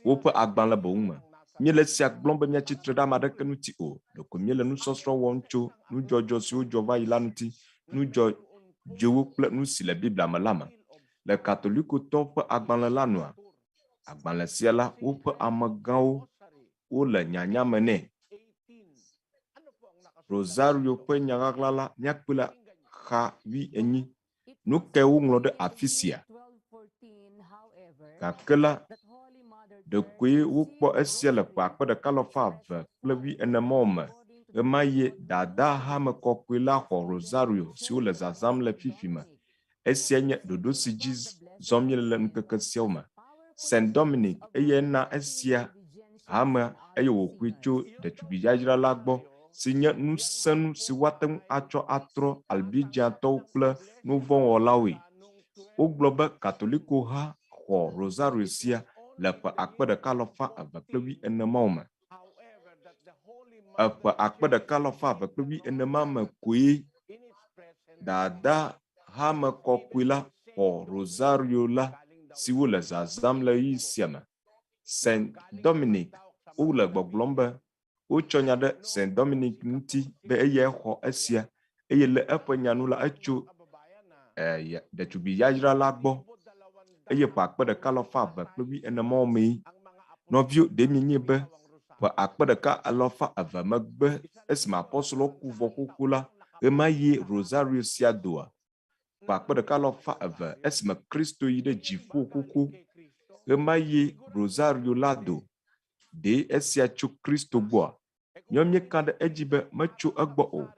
woƒe agbalẽ boŋ me. Míele esia gblɔm be míatsi tre ɖe ame aɖeke ŋuti o, ɖeko míele nusɔsrɔ̃ wɔm tso nudzɔdzɔ siwo dzɔ va yi la ŋuti, nudzɔdzɔewo kple nusi le Biblia me la me. Le Katolikotɔwo ƒe agbalẽ la nua, agbalẽ sia la, woƒe amegãwo wole nyanya me nɛ. Rosario ƒe nya ɣaɣla la, míakpɔe le xa wuienyi. Nu kae woŋlɔ ɖe afi sia? Gake la, ɖekoe wokpɔ esia le ƒe akpe ɖeka alafa eve kple wuiene mawo me. Ɣemaɣie Dada Hame Kɔkɔe la xɔ Rosario si wole zazãm le fifi me. Esia nye ɖoɖo si dzi zɔm míele le ŋkeke siawo me. Saint Dominic eyae na esia hamea eye wòxɔe tso ɖetugbui yayra la gbɔ si nye ŋusẽnu si woate ŋu atsɔ atrɔ Albigiatɔwo kple nuvɔ̃wɔlawoe. Wogblɔ be Katolikoha xɔ Rosario sia le ƒe 1240 mawo me. Eƒe 1240 ma me koe Dada Hame Kɔkɔe la xɔ Rosario la si wole zazãm le ɣeyiɣi sia me. Saint Dominic, wole gbɔgblɔm be wotsɔ nya ɖe Saint Dominic ŋuti be eyae xɔ esia eye le eƒe nya nu la etso ɖetugbui yayra la gbɔ eye ƒe 1240 mawo mee. Nɔviwo, ɖe mienyae be ƒe 1200 megbe esime apɔstolowo ku vɔ xoxo la, ɣemaɣie Rosario sia doa? Ƒe 1200 esime Kristo yi ɖe dziƒo xoxo, ɣemaɣie Rosario la do. Ɖe esia tso Kristo gbɔa? Míawo míeka ɖe edzi be metso egbɔ o.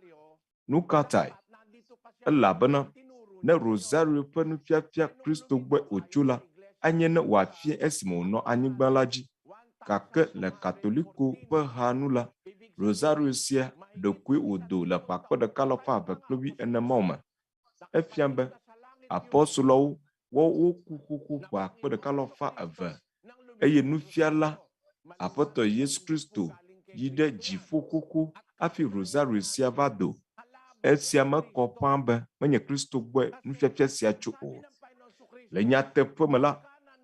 Nu ka tae? Elabena ne Rosario ƒe nufiafia Kristo gbɔe wòtso la, anye ne wòafiae esime wònɔ anyigba la dzi. Gake le Katoliko ƒe ha nu la, Rosario sia ɖekoe wòdo le ƒe 1240 mawo me. Efia be apostoloawo wɔ wo ku xoxo ƒe 1200 eye nufiala Aƒetɔ Yesu Kristo yi ɖe dziƒo xoxo hafi Rosario sia va do. Esia me kɔ ƒãa be menye Kristo gbɔe nufiafia sia tso o. Le nyateƒe me la,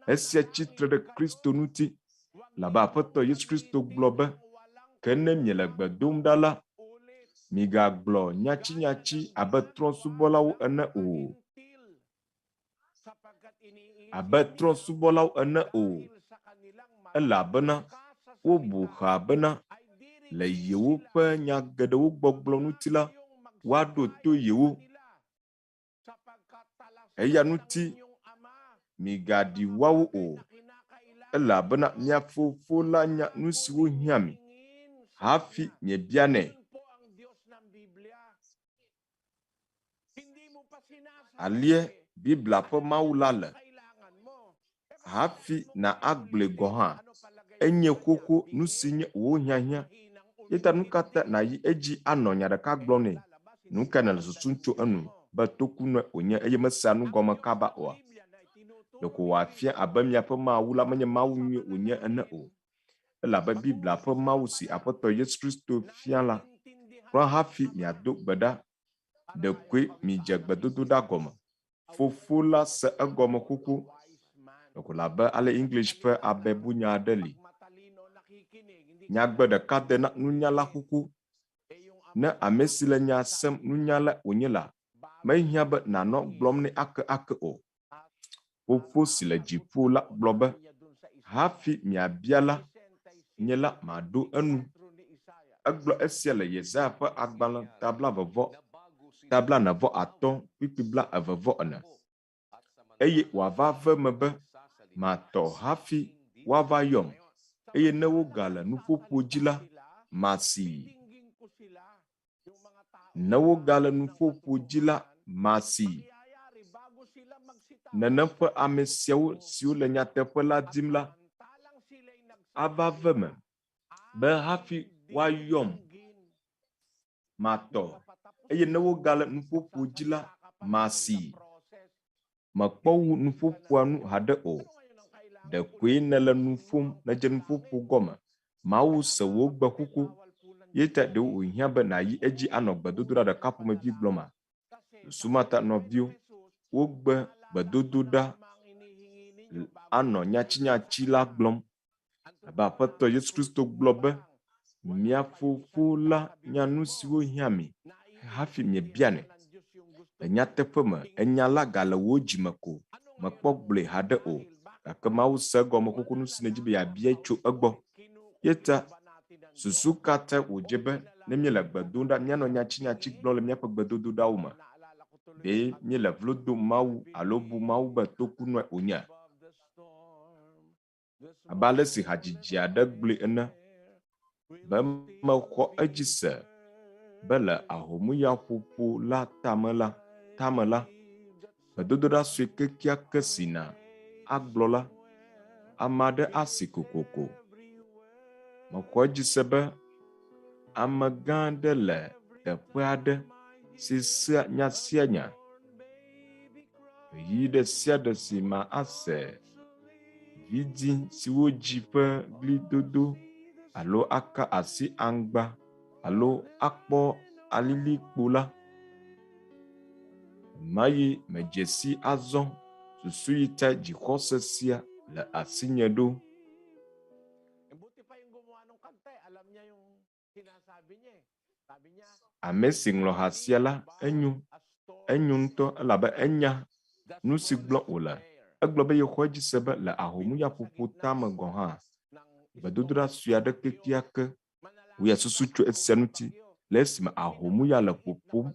esia tsi tre ɖe Kristo ŋuti, elabe Aƒetɔ Yesu Kristo gblɔ be, Ke ne miele gbe dom ɖa la, migagblɔ nyatsinyatsi abe trɔ̃subɔlawo ene o. Abe trɔ̃subɔlawo ene o, elabena wobu xa bena le yewoƒe nya geɖewo gbɔgblɔ ŋuti la, woaɖo to yewo. Eya ŋuti migaɖi woawo o, elabena mia Fofo la nya nu siwo hiã mi hafi miebianɛ. Alie Biblia ƒe Mawu la le. Hafi nàagblɔe gɔ̃ hã, enye xoxo nu si nye wò hiahiã. Eya ta nu ka ta nàyi edzi anɔ nya ɖeka gblɔm nɛ? Nu kae nèle susum tso enu be tokunɔe wònye eye mesea nu gɔme kaba oa? Ɖeko wòafia abe miaƒe Mawu la menye Mawu nyui wònye ene o. Elabe Biblia ƒe Mawu si Aƒetɔ Yesu Kristo fia la, kura hafi miado gbe ɖa ɖekoe midze gbedodoɖa gɔme. Fofo la se egɔme xoxo. Ɖeko labe ale English ƒe abebunya aɖe li. Nyagbe ɖeka de na nunyala xoxo. Ne ame si le nya sem nunyalae wònye la, mehiã be nànɔ gblɔm nɛ ake ake o. Fofo si le dziƒo la gblɔ be, Hafi miabia la, nye la maɖo enu. Egblɔ esia le Yesaya ƒe agbalẽ ta blaeve vɔ ta blaene vɔ atɔ̃ kpukpui blaeve vɔ ene. Eye wòava ve eme be matɔ hafi woava yɔm, eye ne wogale nuƒoƒo dzi la, masee. Ne wogale nuƒoƒo dzi la, masee. Nenem ƒe ame siawo siwo le nyateƒe la dim la ava ve eme be hafi woayɔm matɔ, eye ne wogale nuƒoƒo dzi la, masee. Mèkpɔ wu nuƒoƒoa nu haɖe o. Ɖekoe nèle nu ƒom nèdze nuƒoƒo gɔme. Mawu se wò gbe xoxo. Ye ta ɖe wòhiã be nàyi edzi anɔ gbedodoɖa ɖeka ƒomevi gblɔma? Susu ma ta nɔviwo, wogbe gbedodoɖa anɔ nyatsinyatsi la gblɔm. Abe Aƒetɔ Yesu Kristo gblɔ be, Mia Fofo la nya nu siwo hiã mi hafi miebianɛ. Le nyateƒe me, enya la gale wò dzi me ko, mèkpɔ gblɔe haɖe o. Gake Mawu se egɔme xoxo nu si nèdi be yeabiae tso egbɔ. Eya ta susu ka tae wòdze be ne míele gbe dom ɖa míanɔ nyatsinyatsi gblɔm le míaƒe gbedodoɖawo me? Ɖe míele vlo dom Mawu alo bu Mawu be tokunɔe wònyea? Abe ale si hadzidzi aɖe gblɔe ene be mexɔ edzi se be le ahomuyaƒoƒo la tame la, tame la, Gbedodoɖa sue kekeake si na agblɔ la, ame aɖe asi kokoko. Mexɔ edzi se be amegã aɖe le teƒe aɖe si sea nya sia nya. Ɣeyiɣi ɖe sia ɖe si ma ase vidzĩ si wodzi ƒe ɣlidodo alo aka asi aŋgba alo akpɔ alilikpo la, ɣemaɣi medze si azɔ susu yi ta dzixɔse sia le asinye ɖo. Ame si ŋlɔ ha sia la, enyo, enyo ŋutɔ elabe enya nu si gblɔm wòle. Egblɔ be yexɔ edzi se be le ahomuyaƒoƒo tame gɔ̃ hã, gbedodoɖa sue aɖe kekeake wòya susu tso esia ŋuti le esime ahomuya le ƒoƒom.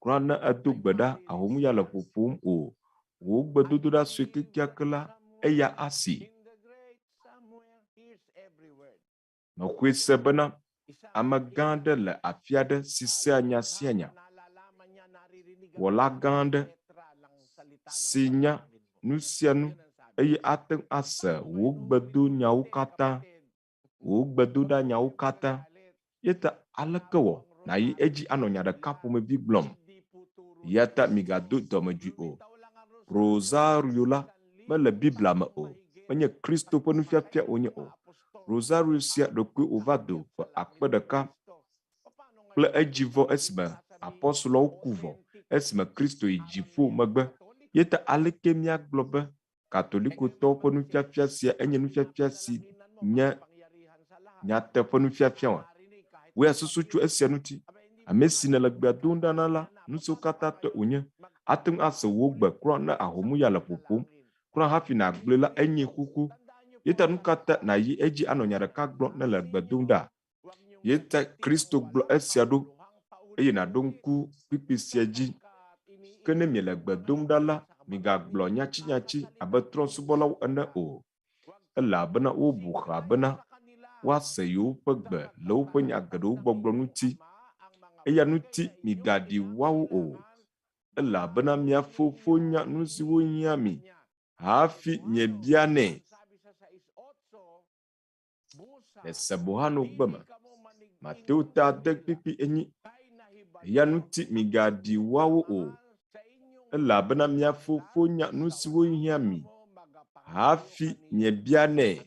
Kura ne edo gbe ɖa ahomuya le ƒoƒom o, wò gbedodoɖa sue kekeake la, eya asi. Mexɔe se bena ame gã aɖe le afi aɖe si sea nya sia nya, wɔla gã aɖe si nya nu sia nu eye ate ŋu ase wò gbedonyawo katã, wò gbedoɖanyawo katã. Eya ta aleke wɔ nàyi edzi anɔ nya ɖeka ƒomevi gblɔm? Eya ta migado dɔmedzoe o. Rosario la mele Biblia me o. Menye Kristo ƒe nufiafia wònye o. Rosario sia ɖekoe wòva do ƒe akpe ɖeka kple edzivɔ esime apostoloawo ku vɔ, esime Kristo yi dziƒo megbe. Eya ta aleke míagblɔ be Katolikotɔwo ƒe nufiafia sia enye nufiafia si nye nyateƒe nufiafia oa? Wò ya susu tso esia ŋuti. Ame si nèle gbea dom ɖa na la, nu siwo katã tɔe wònye, ate ŋu ase wò gbe kura ne ahomuya le ƒoƒom. Kura hafi nàgblɔe la, enyee xoxo. Eya ta nu ka ta nàyi edzi anɔ nya ɖeka gblɔm ne èle gbe dom ɖa? Ye ta Kristo gblɔ esia ɖo, eye nàɖo ŋku kpukpui sia dzi. Ke ne miele gbe dom ɖa la, migagblɔ nyatsinyatsi abe trɔ̃subɔlawo ene o, elabena wobu xa bena woase yewoƒe gbe le woƒe nya geɖewo gbɔgblɔ ŋuti. Eya ŋuti migaɖi woawo o, elabena mia Fofo nya nu siwo hiã mi hafi miebianɛ. Le Sebohano gbe me, Mateo ta ade kpikpi enyi. Eya ŋuti migaɖi woawo o, elabena mia Fofo nya nu siwo hiã mi hafi miebianɛ.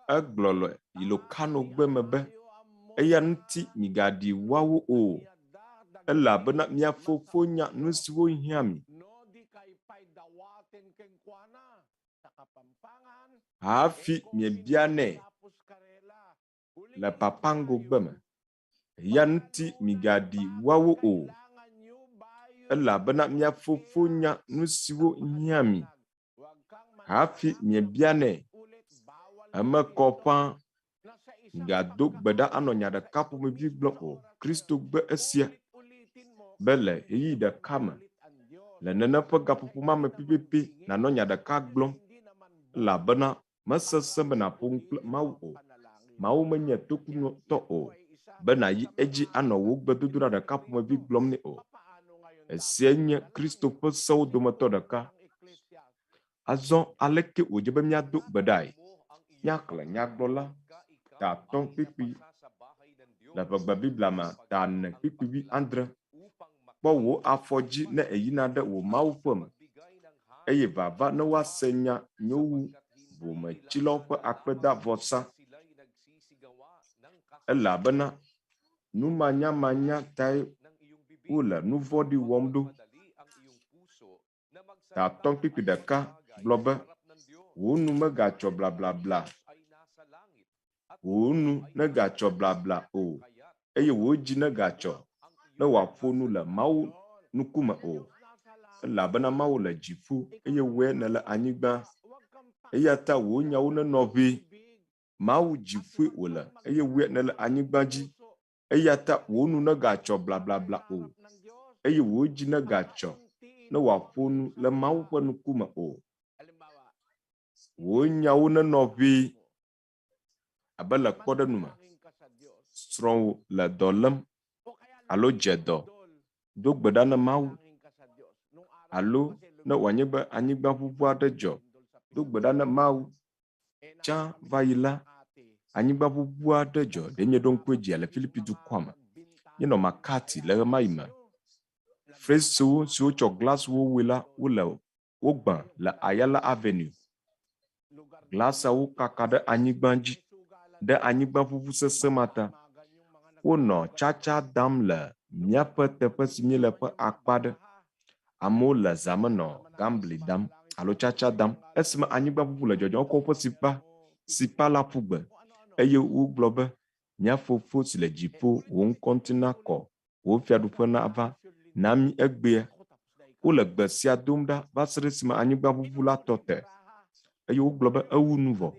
Egblɔ le Ilocano gbe me be, Eya ŋuti migaɖi woawo o, elabena mia Fofo nya nu siwo hiã mi hafi miebianɛ le Papango gbe me. Eya ŋuti migaɖi woawo o, elabena mia Fofo nya nu siwo hiã mi hafi miebianɛ. Eme kɔ ƒãa, migado gbe ɖa anɔ nya ɖeka ƒomevi gblɔm o. Kristo gbe esia be le ɣeyiɣi ɖeka me, le nene ƒe gaƒoƒo ma me pɛpɛpɛ nànɔ nya ɖeka gblɔm, elabena Mesesẽ be nàƒo nu kple Mawu o. Mawu menye tokunɔtɔ o be nàyi edzi anɔ wò gbedodoɖa ɖeka ƒomevi gblɔm nɛ o. Esiae nye Kristo ƒe sewo dometɔ ɖeka. Azɔ aleke wòdze be míado gbe ɖae? Míaxlẽ Nyagblɔla ta 5 kpukpui le Ʋegbe Biblia me ta 4 kpukpui 70. Kpɔ wò afɔ dzi ne èyina ɖe wò Mawu ƒe me, eye vava ne woase nya nyo wu bometsilawo ƒe akpedavɔsa, elabena numanyamanya tae wole nu vɔ̃ɖi wɔm ɖo. Ta 5 kpukpui 1 gblɔ be, Wò nu megatsɔ blablabla, wò nu negatsɔ blabla o, eye wò dzi negatsɔ ne wòaƒo nu le Mawu ŋkume o, elabena Mawu le dziƒo eye wòe nèle anyigba. Eya ta wò nyawo nenɔ ʋɛ. Mawu dziƒoe wòle eye wòe nèle anyigba dzi. Eya ta wò nu negatsɔ blablabla o, eye wò dzi negatsɔ ne wòaƒo nu le Mawu ƒe ŋkume o. Wò nyawo nenɔ ʋɛ abe le kpɔɖeŋu me, srɔ̃wò le dɔ lém. alo dze dɔ, do gbe ɖa na Mawu alo ne wòanye be anyigbaʋuʋu aɖe dzɔ, do gbe ɖa na Mawu. Tsã va yi la, anyigbaʋuʋu aɖe dzɔ ɖe míeɖo ŋku edzia le Filipi dukɔa me. Míenɔ Makati le ɣemaɣi me. Fresewo siwo tsɔ glasiwo wɔe la wole wogbã le Ayala Avenue. Glasawo kaka ɖe anyigba dzi ɖe anyigbaʋuʋu sesẽ ma ta. Wonɔ tsatsa dam le míaƒe teƒe si míele ƒe akpa aɖe. Amewo le zã me nɔ gambli dam alo tsatsa dam. Esime anyigbaʋuʋu le dzɔdzɔm, wokɔ woƒe sipa, sipa la ƒu gbe eye wogblɔ be, Mía Fofo si le dziƒo, wò ŋkɔ ŋuti nakɔ, wò fiaɖuƒe nava, na mí egbea. Wole gbe sia dom ɖa va se ɖe esime anyigbaʋuʋu la tɔ te. Eye wogblɔ be ewu nu vɔ.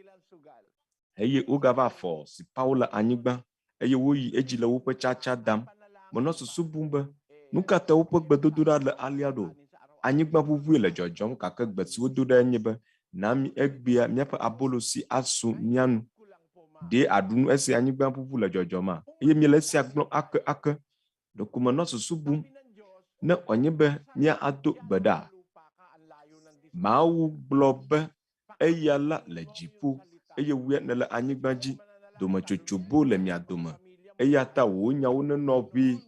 Eye wogava fɔ sipawo le anyigba eye woyi edzi le woƒe tsatsa dam. Menɔ susu bum be, Nu ka ta woƒe gbedodoɖa le alea ɖo? Anyigbaʋuʋue le dzɔdzɔm gake gbe si wodo ɖae nye be, Na mí egbea míaƒe abolo si asu mía nu. Ɖe àɖu nu esi anyigbaʋuʋu le dzɔdzɔma? Eye míele esia gblɔm ake ake. Ɖeko menɔ susu bum ne wòanye be míado gbe ɖa. Mawu gblɔ be eya la le dziƒo eye wòe nèle anyigba dzi. Dometsotso boo le mia dome. Eya ta wò nyawo nenɔ ʋɛ.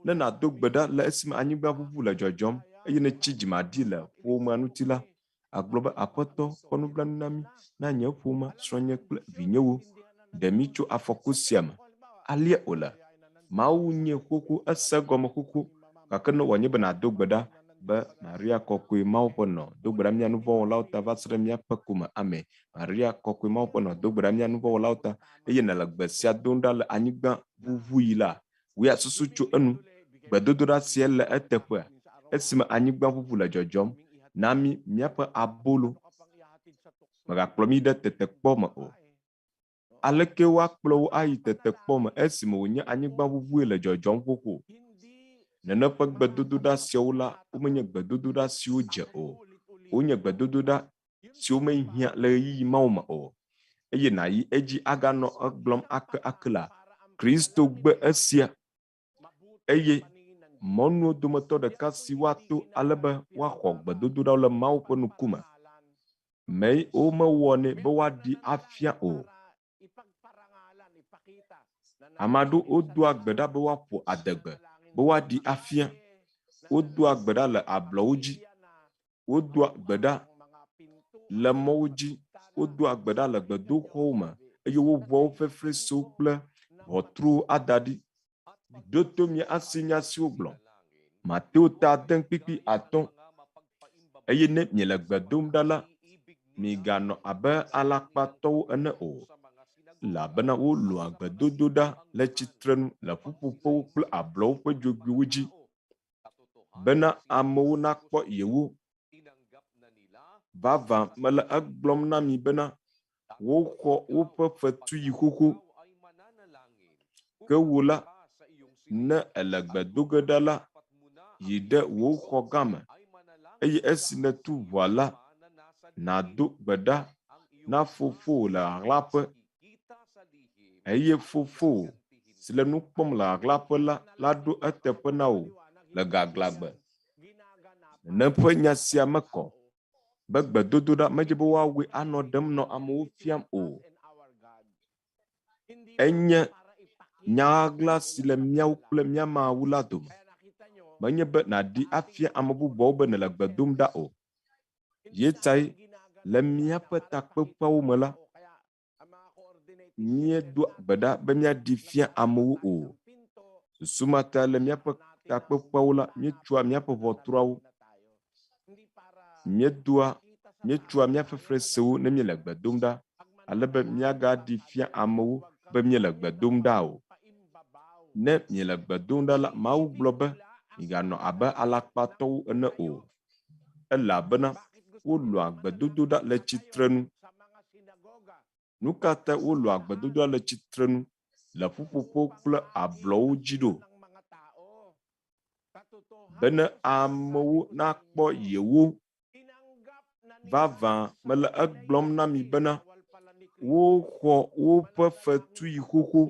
Ne nàdo gbe ɖa le esime anyigbaʋuʋu le dzɔdzɔm eye nètsi dzimaɖi le ƒomea ŋuti la, Agblɔ be, Aƒetɔ, kpɔ nublanui na mí, na nye ƒomea, srɔ̃nye kple vinyewo. Ɖe mí tso afɔku sia me. Alea wòle. Mawu nyee xoxo, ese egɔme xoxo. Gake ne wòanye be nàdo gbe ɖa be, Maria Kɔkɔe, Mawu ƒe nɔ, do gbe ɖa mía nuvɔ̃wɔlawo ta va se ɖe míaƒe ku me. Amen. Maria Kɔkɔe, Mawu ƒe nɔ, do gbe ɖa mía nuvɔ̃wɔlawo ta, eye nèle gbe sia dom ɖa le anyigba ʋuʋuɣi la, wòe asusu tso enu. Gbedodoɖa sia le eteƒea? Esime anyigba ʋuʋu le dzɔdzɔm, na mí míaƒe abolo. Mègakplɔ mí ɖe tetekpɔ me o. Aleke woakplɔ wo ayi tetekpɔ me esime wònye anyigba ʋuʋue le dzɔdzɔm xoxo? Nene ƒe gbedodoɖa siawo la, womenye gbedodoɖa siwo dze o. Wonye gbedodoɖa siwo mehiã le ɣeyiɣi mawo me o, eye nàyi edzi aganɔ egblɔm ake ake la, Kristo gbe esia, eye mɔnuwo dometɔ ɖeka si woato ale be woaxɔ gbedodoɖawo le Mawu ƒe ŋkume mee womewɔnɛ be woaɖi afia o. Ame aɖewo wodoa gbe ɖa be woaƒo adegbe, be woaɖi afia. Wodoa gbe ɖa le ablɔwo dzi. Wodoa gbe ɖa le mɔwo dzi. Wodoa gbe ɖa le gbedoxɔwo me eye woʋua woƒe fesrewo kple ʋɔtruwo ada ɖi. Ɖo to mía ase nya si wogblɔ. Mateo ta 5:5. Eye ne miele gbe dom ɖa la, miganɔ abe alakpatɔwo ene o, elabena wolɔ̃a gbedodoɖa le tsitrenu le ƒuƒoƒewo kple ablɔwo ƒe dzogoewo dzi, bena amewo nakpɔ yewo. Vavã mele egblɔm na mi bena, woxɔ woƒe fetu yi xoxo. Ke wò la, ne èle gbe do ge ɖa la, yi ɖe wò xɔgã me, eye esi nètu ʋɔa la, nàdo gbe ɖa na fofowò le ɣaɣlaƒe, eye fofowò, si le nu kpɔm le ɣaɣlaƒe la, laɖo eteƒe na wò le gaglãgbe. Nenem ƒe nya sia mekɔ be gbedodoɖa medze be woawɔe anɔ ɖem nɔ amewo fiam o. Enye nya ɣaɣla si le míawo kple mía Mawu la dome. Menye be nàɖi afia ame bubuawo be nèle gbe dom ɖa o. Ye tae le míaƒe takpekpeawo me la, míedoa gbe ɖa be míaɖi fia amewo o. Susu ma ta le míaƒe takpekpeawo la, míetsɔa míaƒe ʋɔtruawo, míedoa, míetsɔa míaƒe fresewo ne míele gbe dom ɖa, ale be míagaɖi fia amewo be míele gbe dom ɖa o. Ne miele gbe dom ɖa la, Mawu gblɔ be, miganɔ abe alakpatɔwo ene o, elabena wolɔ̃a gbedodoɖa le tsitrenu. Nu ka tae wolɔ̃a gbedodoɖa le tsitrenu le ƒuƒoƒewo kple ablɔwo dzi ɖo? Bene amewo nakpɔ yewo. Vavã mele egblɔm na mi bena, woxɔ woƒe fetu yi xoxo.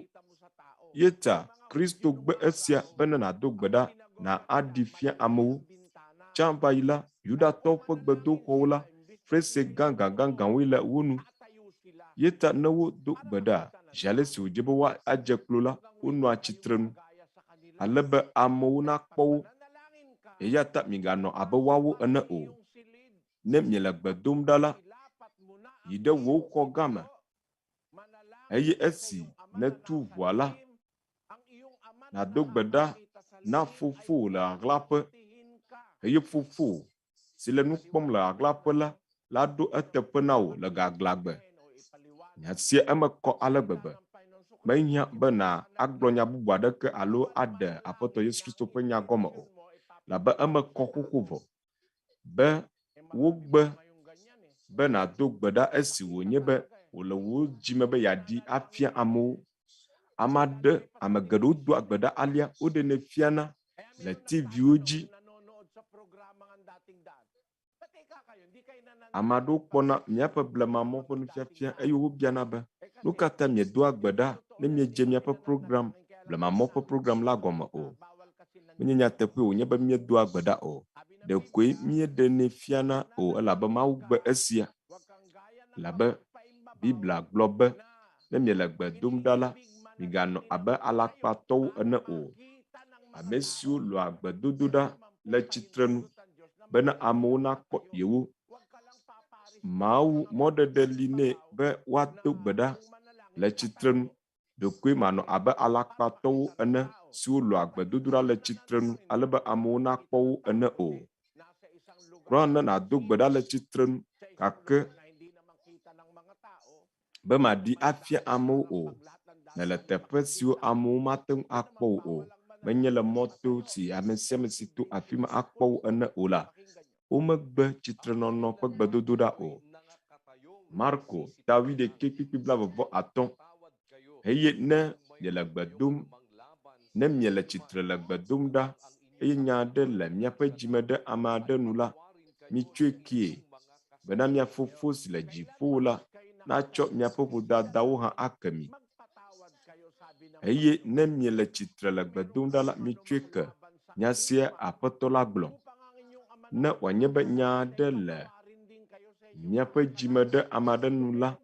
Ye ta Kristo gbe esia bene nàdo gbe ɖa na aɖi fia amewo. Tsã va yi la, Yudatɔwo ƒe gbedoxɔwo la, fesre gãgãgãgãwoe le wo nu. Ye ta ne wodo gbe ɖa, zi ale si wòdze be woadze klo la, wonɔa tsitrenu ale be amewo nakpɔ wo. Eya ta miganɔ abe woawo ene o. Ne miele gbe dom ɖa la, yi ɖe wò xɔ gã me eye esi nètu ʋɔa la, nàdo gbe ɖa na fofowò le ɣaɣlaƒe eye fofowò si le nu kpɔm le ɣaɣlaƒe la laɖo eteƒe na wò le gaglãgbe. Nya sia eme kɔ ale gbegbe. Mehiã be na agblɔ nya bubu aɖeke alo aɖe Aƒetɔ Yesu Kristo ƒe nya gɔme o, labe eme kɔ xoxo vɔ be wogbe be nàdo gbe ɖa esi wònye be wòle wò dzime be yeaɖi afia amewo. Ame aɖe, ame geɖewo doa gbe ɖa alea, woɖenɛ fiana le TV-wo dzi. Ame aɖewo kpɔna míaƒe blemamɔ ƒe nufiafia eye wobiana be, nu ka ta miedoa gbe ɖa ne miedze miaƒe program, blemamɔ ƒe program la gɔme o? Menye nyateƒee wònye be míedoa gbe ɖa o. Ɖekoe míeɖenɛ fiana o elabe Mawu gbe esia. Elabe Biblia gblɔ be, ne miele gbe dom ɖa la, miganɔ abe alakpatɔwo ene o. Ame siwo lɔ̃a gbedodoɖa le tsitrenu bena amewo nakpɔ yewo. Mawu mɔɖeɖe li nɛ be woado gbe ɖa le tsitrenu. Ɖekoe manɔ abe alakpatɔwo ene siwo lɔ̃a gbedodoɖa le tsitrenu ale be amewo nakpɔ wo ene o. Kura ne nàdo gbe ɖa le tsitrenu gake be màɖi afia amewo o. Nèle teƒe siwo amewo mate ŋu akpɔ wò o. Menye le mɔto si ame sia ame si to afi ma akpɔ wò ene o la, womegbe tsitrenɔnɔ ƒe gbedodoɖa o. Marko ta wuiɖekɛ kpukpui blaeve-vɔ-atɔ̃. Eye ne miele gbe dom, ne miele tsitre le gbe dom ɖa eye nya aɖe le miaƒe dzime ɖe ame aɖe nu la, mitsɔe kee bena mia Fofo si le dziƒo la natsɔ miaƒe vodadawo hã ake mi. Eye ne miele tsitre le gbe dom ɖa la, mitsɔe ke. Nya sia Aƒetɔ la gblɔ. Ne wòanye be nya aɖe le miaƒe dzime ɖe ame aɖe nu la,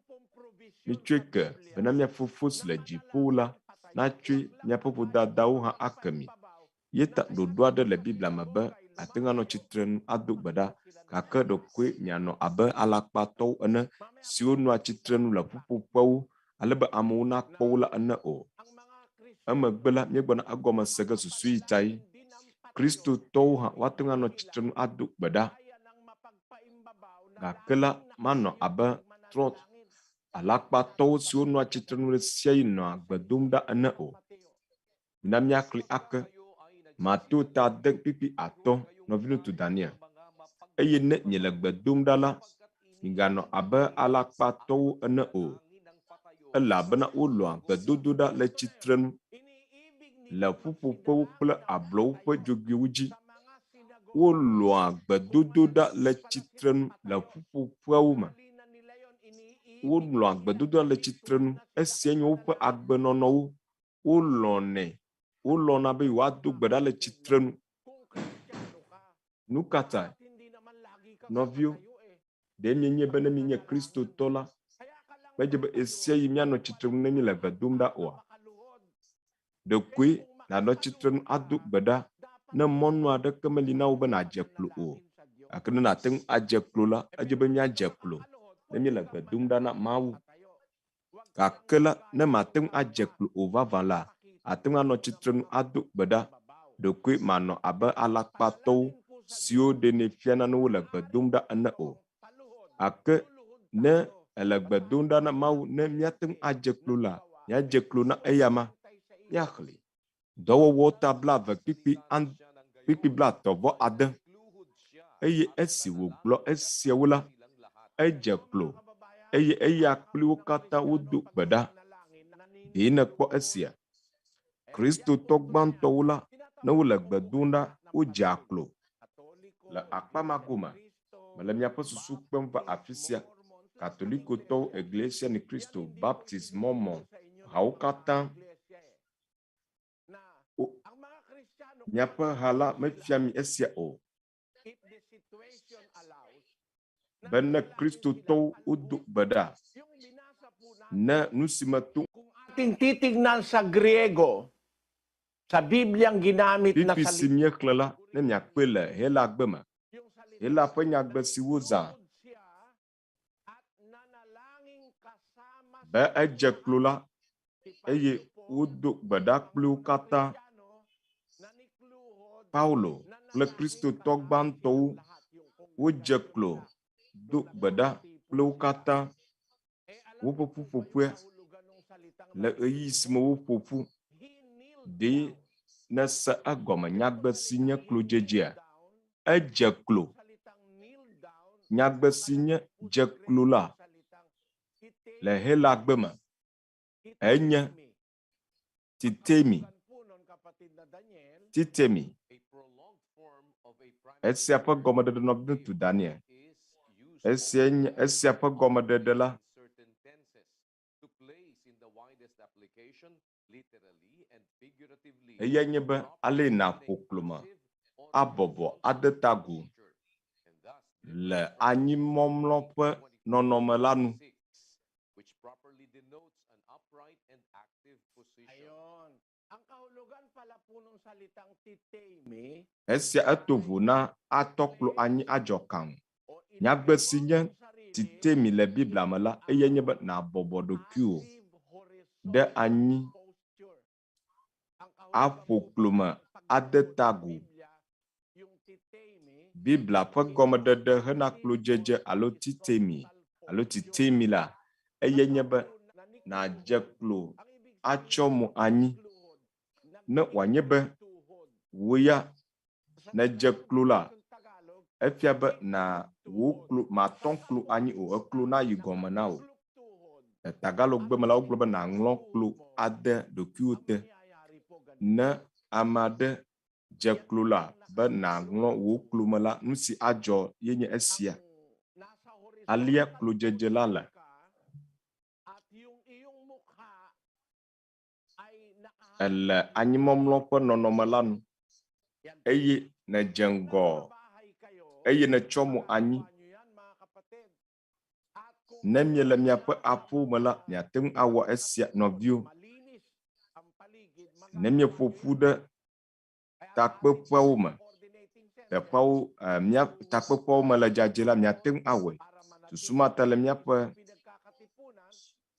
mitsɔe ke bena mia Fofo si le dziƒo la natsɔe miaƒe vodadawo hã ake mi. Ye ta ɖoɖo aɖe le Biblia me be àte ŋu anɔ tsitrenu ado gbe ɖa gake ɖekoe mianɔ abe alakpatɔwo ene siwo nɔa tsitrenu le ƒuƒoƒewo ale be amewo nakpɔ wo la ene o. Emegbe la, míegbɔna egɔme se ge susu yi tae. Kristotɔwo hã woate ŋu anɔ tsitrenu ado gbe ɖa gake la manɔ abe trɔ alakpatɔwo siwo nɔa tsitrenu ɣe sia ɣi nɔa gbe dom ɖa ene o. Mina míakli ake. Mateo ta ade kpukpui atɔ̃, nɔviŋutsu Daniel. Eye ne miele gbe dom ɖa la, miganɔ abe alakpatɔwo ene o, elabena wolɔ̃a gbedodoɖa le tsitrenu le ƒuƒoƒewo kple ablɔwo ƒe dzogoewo dzi. Wolɔ̃a gbedodoɖa le tsitrenu le ƒuƒoƒeawo me. Wolɔ̃a gbedodoɖa le tsitrenu. Esia nye woƒe agbenɔnɔwo. Wolɔ̃nɛ. Wolɔ̃na be yewoado gbe ɖa le tsitrenu. Nu ka tae? Nɔviwo, ɖe mienye be ne mienye Kristotɔ la, medze be ɣesiaɣi míanɔ tsitrenu ne míele gbe dom ɖa oa? Ɖekoe nànɔ tsitrenu ado gbe ɖa ne mɔnu aɖeke meli na wò be nàdze klo o. Gake ne nàte ŋu adze klo la, edze be míadze klo ne míele gbe dom ɖa na Mawu. Gake la, ne màte ŋu adze klo o vavã la, àte ŋu anɔ tsitrenu ado gbe ɖa. Ɖekoe manɔ abe alakpatɔwo siwo ɖenɛ fiana ne wole gbe dom ɖa ene o. Gake ne èle gbe dom ɖa na Mawu ne míate ŋu adze klo la, míadze klo na eyama. Míaxlẽe. Dɔwɔwɔ ta blaeve kpukpui and kpukpui blaetɔ̃ vɔ ade. Eye esi wògblɔ esiawo la, edze klo eye eya kpli wo katã wodo gbe ɖa. Ɖe nèkpɔ esia? Kristotɔ gbãtɔwo la, ne wole gbe dom ɖa, wodzea klo. Le akpa ma gome, mele miaƒe susu kpem va afi sia. Katolikotɔwo, Iglesia Ni Cristo, Baptist, Mormon, hawo katã. Miaƒe ha la mefia mi esia o. Be ne Kristotɔwo wodo gbe ɖa, ne nu si me tom Kung ating titignan sa Griego, sa Bibliang ginamit na Kpukpui si salita, míexlẽ la, ne miakpɔe le Helagbe me, yung salitang Hela ƒe nyagbe si wozã nagluhod siya at nanalangin kasama be silang edze klo la, lahat. Si eye Pablo po, wodo gbe ɖa ang kpli wo unang katã. Kristiyano na nikluhod, Paulo kple nanalangin Kristotɔ kasama gbãtɔwo silang lahat, yung wodze kongregasyon klo nila, do nung gbe ɖa nagkakatipon kple wo sila. katã. Eh, alam Woƒe niyo po ba yung ƒuƒoƒoea kahulugan ng salitang le ɣeyiɣi si me nagluhod? woƒo ƒu He kneeled ɖe down. nese egɔme Itong nyagbe si nye salitang he klodzedzea, kneeled down, edze klo. yung salitang kneel down, Nyagbe si nye nakalagay po sa dze klo Grego la yung salitang le hitemi. Helagbe me enye Hitemi. Ang titemi, kahulugan po nun, kapatid na Daniel, titemi. A prolonged form of a primary Esia ƒe verb gɔmeɖeɖe nɔviŋutsu give Daniel. is used Esia also nye esia ƒe gɔmeɖeɖe la in certain tenses to place in the widest application, literally and figuratively, eyae nye be ale properly in nàƒo a klome passive or abɔbɔ ade horizontal ta agu posture, and thus le differs from anyimɔmlɔ ƒe nɔnɔme la nu. 24:6, which properly denotes an upright and active position. Ayon. Ang kahulugan pala po nung salitang titemi Esia eto vo na atɔ klo anyi adzɔ kaŋ. o Nyagbe ilagay si mo nye ang iyong sarili titemi le in Biblia me la, a eyae nye be nàbɔbɔ ɖokuiwò passive ɖe horizontal anyi posture. Ang kahulugan aƒo po klo pala me ng ade pagduhod ta sa agu. Biblia, yung titemi Biblia ƒe is a gɔmeɖeɖe hena passive klodzedze or alo titemi horizontal alo posture. titemi la, eyae nye be Kapag po nàdze nanikluhod, klo ang ibig atsɔ sabihin mo ng anyi pagluhod, ne wòanye be nagtitig tuhod. wò ya Sa nèdze Tagalog, klo la, sa Tagalog, efia be na wò titig tuhod. klo matɔ Sa klo anyi o, eklo nayi gɔme na wò. nakaluklok tuhod, Le Tagalog gbe ang me la, wogblɔ be titig nàŋlɔ klo tuhod mo, ade ɖokuiwò ang te. mangyayari po Ne ganito. ame aɖe dze Yan klo po la ang be nàŋlɔ nakaluklok wò klo me la, tuhod. nu si adzɔ ye nye Ang esia. nasa Alea horizontal klodzedze la posture le. ka at yung iyong mukha ay nakaharap Ele sa lupa. anyimɔmlɔ ƒe nɔnɔme la nu Yan po eye yun. nèdze Kung ŋgɔ nasa bahay kayo, eye nètsɔ mo anyi. magagawa nyo yan mga kapatid. At kung Ne miele miaƒe nasa aƒewo me la, mga miate ŋu awɔ esia nɔviwo. nakatipon, malinis ang paligid, Ne magagawa míeƒo nyo ƒu yan. ɖe Kaya ang aming takpeƒeawo me, coordinating center, teƒeawo, eh, mía takpeƒeawo me le dzadzɛ la, miate ŋu awɔe. para Susu ma manatili ta le sa míaƒe mismong pinagkakatipunan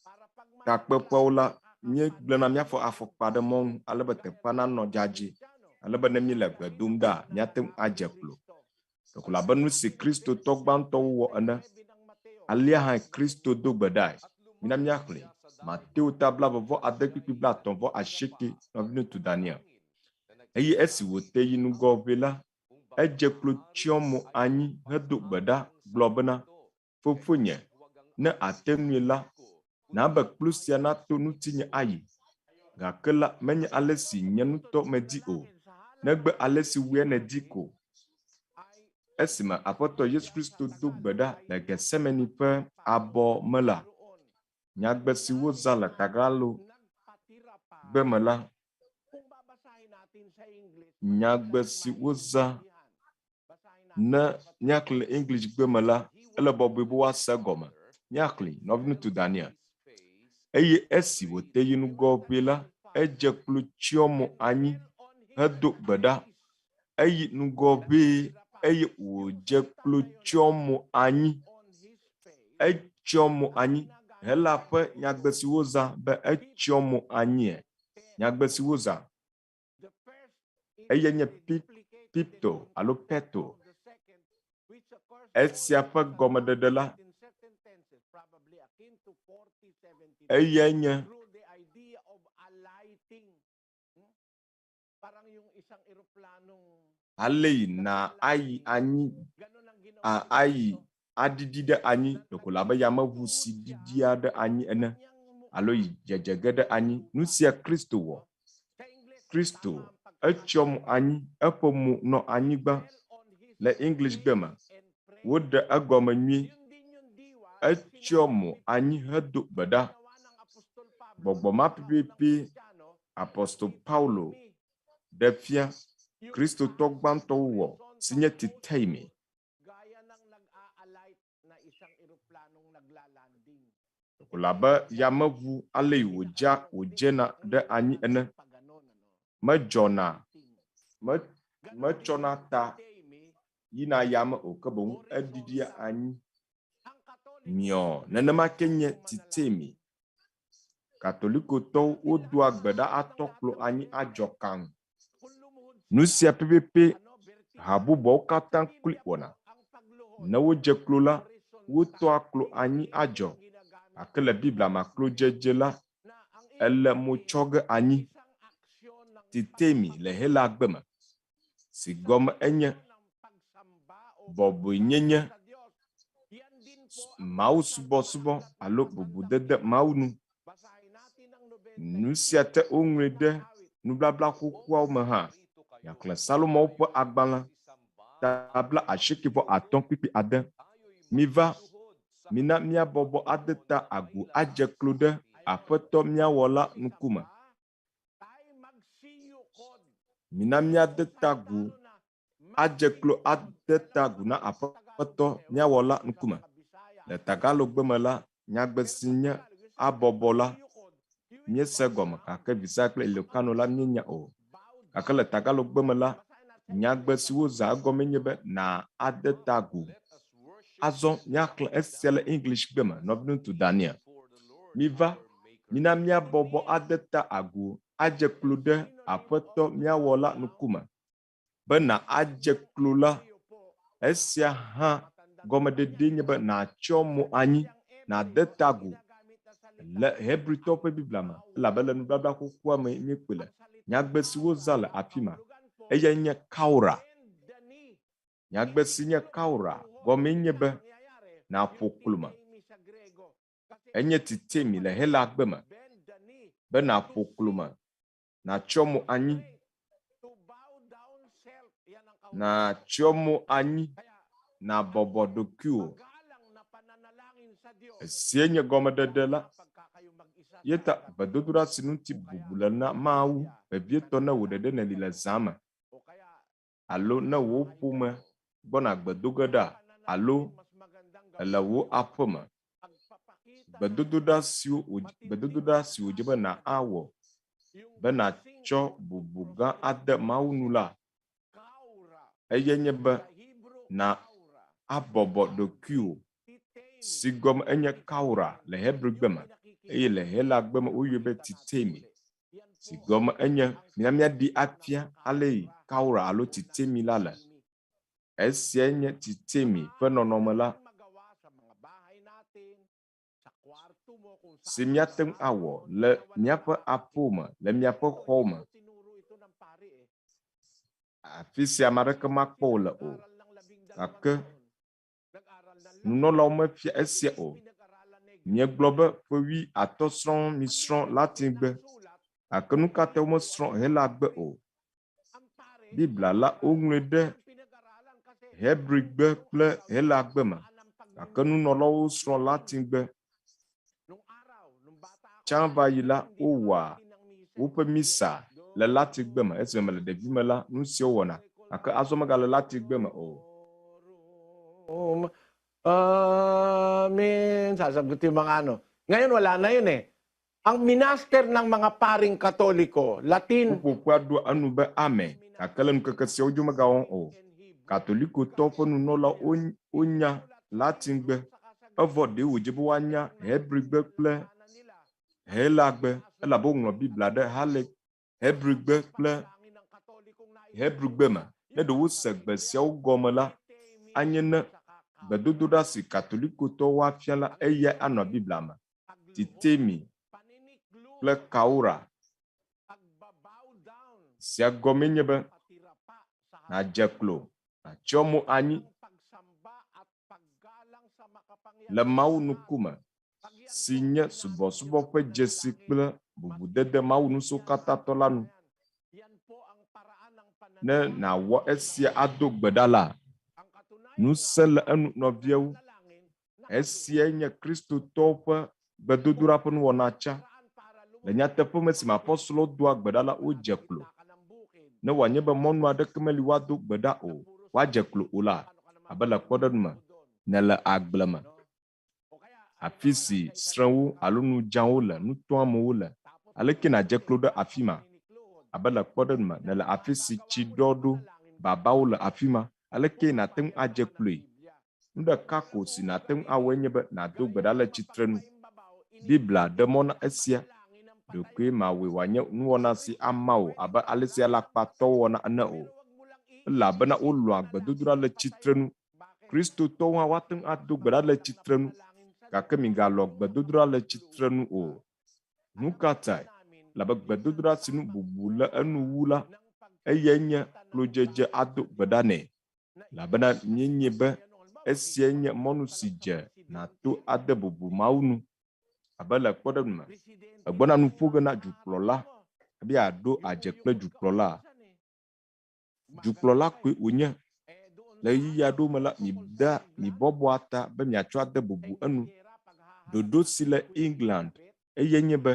para pag takpeƒeawo la, mananalangin, míegblẽna nakakanta míaƒe ang afɔkpa ɖe mɔnu ale be gaya teƒea ng nanɔ unang dzadzɛ Kristiyano. ale be ne míele gbe Nanalangin dom ang ɖa, míate ŋu mananalangin adze klo. Kristo. Ɖeko abe nu si Sabi ng Kristotɔ verse gbãtɔwo wɔ ene, 39 ng Mateo, alea hãe Kristo do gbe ɖae. At Mina lumakad míaxlẽ siya sa Mateo daing ta blaeve vɔ ade at kpukpui siya'y blaetɔ̃ vɔ nadapa asieke at nɔviŋutsu Daniel. nanalangin na Eye esi nagsasabi wòte yi ang ŋgɔ ʋɛ la, kung baka edze klo maaari tsyɔ mo ay anyi hedo gbe mapasaan ɖa ang gblɔ bena, sakit ito. Fofonye, Kaya huwag ang ne aking àte ŋui la, nais ko, na be kundi ang kplu sia aking nato ŋutinye ko. ayi. Gake la, menye ale si nye ŋutɔ medi o, Sa halap negbe ng ale si wòe nèdi Getsemane ko. ay Esime Aƒetɔ Yesu yan sa Kristo do gbe Tagalog ɖa ay le Getsemane ƒe nagpatira pa abɔ me la, roon. nyagbe Ang si wozã nangyari le nga, Tagalog nagpatira pa. gbe me la, Kung babasahin natin sa English, mas nyagbe madaling si wozã maintindihan. Basahin natin ne kapatid míaxlẽ Daniel. English gbe me la, He ele went bɔbɔe be a woase little egɔme. farther Míaxlẽ and nɔviŋutsu fell on Daniel. his face Eye and esi wòte prayed. yi He ŋgɔ went a ʋɛ la, little edze farther klo tsyɔ mo and anyi fell on his hedo gbe ɖa. face. Eyi ŋgɔ ʋɛ eye Nagpatira pa. Yung wòdze salita klo na yun na tsyɔ mo anyi. fell on his face, Etsyɔ mo ang anyi. Hela ginagamit ƒe po nyagbe doon, si wozã be etsyɔ mo anyie. Nyagbe si pipto. wozã The first is eyae nye duplicated pipto in alo context peto. of the second, which occurs Esia only ƒe as an gɔmeɖeɖe la, argument in certain tenses, probably akin to 4079, eyae nye through the idea of alighting. Parang yung isang eroplanong ale yi na ayi nag-alightning. anyi Ganun ang ginawa a ni ayi Kristo. aɖiɖi ɖe anyi ɖeko le abe yameʋu si Nagluhod siya, ɖiɖi aɖe anyi ang ene kanyang alo mukha yi dzedze ge ɖe ay anyi. sa Nu lupa. sia Kristo wɔ. No? Sa English, Kristo tama ang etsyɔ mo pagkakasabi. anyi, eƒe mo nɔ He anyigba. fell on his Le English gbe face me, and prayed. woɖe egɔme nyuie. Yun din yung diwa na Etsyɔ sinabi mo ni anyi hedo gbe ɖa. ginawa ng Apostol Pablo Gbɔgbɔ sa ma mga unang pɛpɛpɛ Kristiyano Apostol na Paulo titemi. ɖe fia Kristotɔ gbãtɔwo wɔ si nye titeimi. Elabe yameʋu ale yi wòdza wòdzena ɖe anyi ene. Medzɔna, me, metsɔna ta yina yame o, ke boŋ eɖiɖia anyi miɔ. Nenema ke nye titeimi. Katolikotɔwo wodoa gbe ɖa atɔ klo anyi adzɔ kaŋ. Nu sia pɛpɛpɛ ha bubuawo katã kloe wɔna. Ne wodze klo la, wotɔa klo anyi adzɔ. Gake le Biblia me aklodzedze la, ele mo tsɔ ge anyi, titemi le Helagbe me, si gɔme enye bɔbɔenyenye, mawusubɔsubɔ alo bubudede Mawu ŋu. Nu sia te woŋlɔe ɖe Nubabla Xoxoawo me hã. Míaxlẽ Salomo ƒe agbalẽ ta 85:6. Miva, mina míabɔbɔ ade ta agu adze klo ɖe Aƒetɔ mía Wɔla ŋkume. Mina míade ta agu adze klo ade ta agu na Aƒetɔ mía Wɔla ŋkume. Le Tagalogbe me la, nyagbe si nye abɔbɔ la, míese egɔme gake Visaya kple Ilocano la míenya o. Gake le Tagalogbe me la, nyagbe si wozã egɔmee nye be na ade ta agu. Azɔ míaxlẽ esia le Englishgbe me, Nɔviŋutsu Daniel. Miva, mina míabɔbɔ ade ta agu adze klo ɖe Aƒetɔ mía Wɔla ŋkume. Be nàadze klo la, esia hã gɔmeɖeɖee nye be nàtsyɔ mo anyi, nàde ta agu. Le Hebritɔwo ƒe Biblia me, elabe le Nubabla Xoxoa mee míekpɔe le, nyagbe si wozã le afi ma, eyae nye kaura. Nyagbe si nye kaura gɔmee nye be nàƒo klome. Enye titemi le Helagbe me, be nàƒo klome, nàtsyɔ mo anyi, nàtsyɔ mo anyi, nàbɔbɔ ɖokuiwò. Esie nye gɔmeɖeɖe la. Ye ta gbedodoɖa si ŋuti bubu le na Mawu, vevietɔ ne wò ɖeɖe nèli le zã me, alo ne wò ƒome gbɔna gbe do ge ɖa alo èle wò aƒe me. Gbedodoɖa siwo gbedodoɖa si wòdze be nàawɔ be nàtsɔ bubu gã ade Mawu nu la, eyae nye be na abɔbɔ ɖokuiwò, si gɔme enye kaura le Hebrigbe me eye le Helagbe me woyɔe be titemi. Si gɔme enye mina míaɖi afia ale yi kaura alo titemi la le. Esiae nye titemi ƒe nɔnɔme la si míate ŋu awɔ le míaƒe aƒewo me, le míaƒe xɔwo me, afi si ame aɖeke makpɔ wò le o. Gake Nunɔlawo mefia esia o. Miegblɔ be ƒe wuiatɔ̃ srɔ̃ misrɔ̃ Latingbe, gake nukatae womesrɔ̃ Helagbe o? Biblia la woŋlɔe ɖe Hebrigbe kple Helagbe me, gake nunɔlawo srɔ̃ Latingbe. Tsã va yi la, wowɔa woƒe misa le Latingbe me. Esime mele ɖevime la, nusia wowɔna, gake azɔ megale Latingbe me o. Amen. Sasagot yung mga ano. Ngayon, wala na yun eh. Ang minaster ng mga paring Katoliko, Latin, Ƒuƒoƒea ɖoa enu be Amen, gake le ŋkeke siawo dzi womegawɔ o. Katolikotɔwo ƒe nunɔlawo wonya Latingbe, evɔ ɖe wòdze be woanya Hebrigbe kple Helagbe, elabe woŋlɔ Biblia ɖe Hale Hebrigbe kple Hebrigbe me. Ne ɖe wose gbe siawo gɔme la, anye ne gbedodoɖa si Katolikotɔwo afia la eyae anɔ Biblia me. Titemi kple Kaura sia gɔmee nye be nàdze klo, nàtsyɔ mo anyi le Mawu ŋkume, si nye subɔsubɔ ƒe dzesi kple bubudede Mawu Ŋusẽkatãtɔ la nu. Ne nàwɔ esia ado gbe ɖa la, ŋusẽ le enu nɔviawo. Esiae nye Kristotɔwo ƒe gbedodoɖa ƒe nuwɔna tsã. Le nyateƒe me, esime apostolowo doa gbe ɖa la, wodze klo. Ne wòanye be mɔnu aɖeke meli woado gbe ɖa o, woadze klo o la, abe le kpɔɖeŋu me, nèle agble me, afi si srẽwo alo nudzawo le, nutoamewo le, aleke nàdze klo ɖe afi ma? Abe le kpɔɖeŋu me, nèle afi si tsi ɖɔ ɖo, babawo le afi ma, aleke nàte ŋu adze kloe? Nu ɖeka ko si nàte ŋu awɔe nye be nàdo gbe ɖa le tsitrenu. Biblia ɖe mɔ na esia. Ɖokoe mawɔe wòanye nuwɔna si ama wò abe alesi alakpatɔwo wɔna ene o. Elabena wolɔ̃a gbedodoɖa le tsitrenu. Kristotɔwo hã woate ŋu ado gbe ɖa le tsitrenu, gake migalɔ̃ gbedodoɖa le tsitrenu o. Nu ka tae? Elabe gbedodoɖa si nu bubu le enu wu la, eyae nye klodzedze ado gbe ɖa nɛ. Elabena míenyae be esiae nye mɔnu si dze nàto ade bubu Mawu ŋu. Abe le kpɔɖeŋu me, ègbɔna nu ƒo ge na dukplɔla be yeaɖo adze kple dukplɔla. Dukplɔla koe wònye. Le ɣeyiɣi aɖewo me la, mìdea, mìbɔbɔa ta be miatsɔ ade bubu enu. Ɖoɖo si le England eyae nye be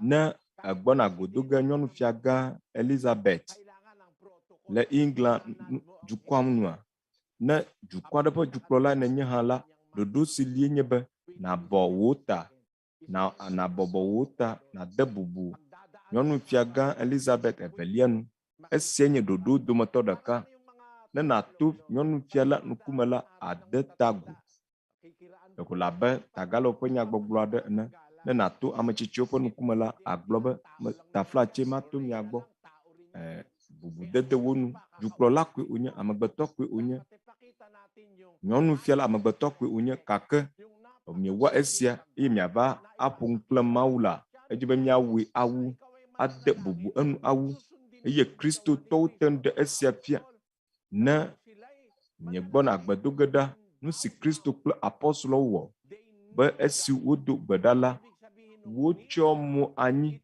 ne ègbɔna go do ge nyɔnufiagã Elizabeth le England dukɔa nua, ne dukɔ aɖe ƒe dukplɔlae nènye hã la, ɖoɖo si lie nye be nàbɔ wò ta, na nàbɔbɔ wò ta nàde bubu nyɔnufiagã Elizabeth evelia nu. Esiae nye ɖoɖo dometɔ ɖeka. Ne nàto nyɔnufia la ŋkume la, àde ta agu. Ɖeko le abe Tagalog ƒe nyagbɔgblɔ aɖe ene, ne nàto ame tsitsiwo ƒe ŋkume la, àgblɔ be, Taflatse mato mia gbɔ. Ẽ, bubudede wo nu. Dukplɔla koe wònye, amegbetɔ koe wònye. Nyɔnufia la, amegbetɔ koe wònye. Gake miewɔa esia eye miava aƒo nu kple Mawu la, edze be miawɔe awu, ade bubu enu awu. Eye Kristotɔwo te ŋu ɖe esia fia Ne miegbɔna gbe do ge ɖa, nu si Kristo kple apostolowo wɔ be esi wodo gbe ɖa la, wotsyɔ mo anyi,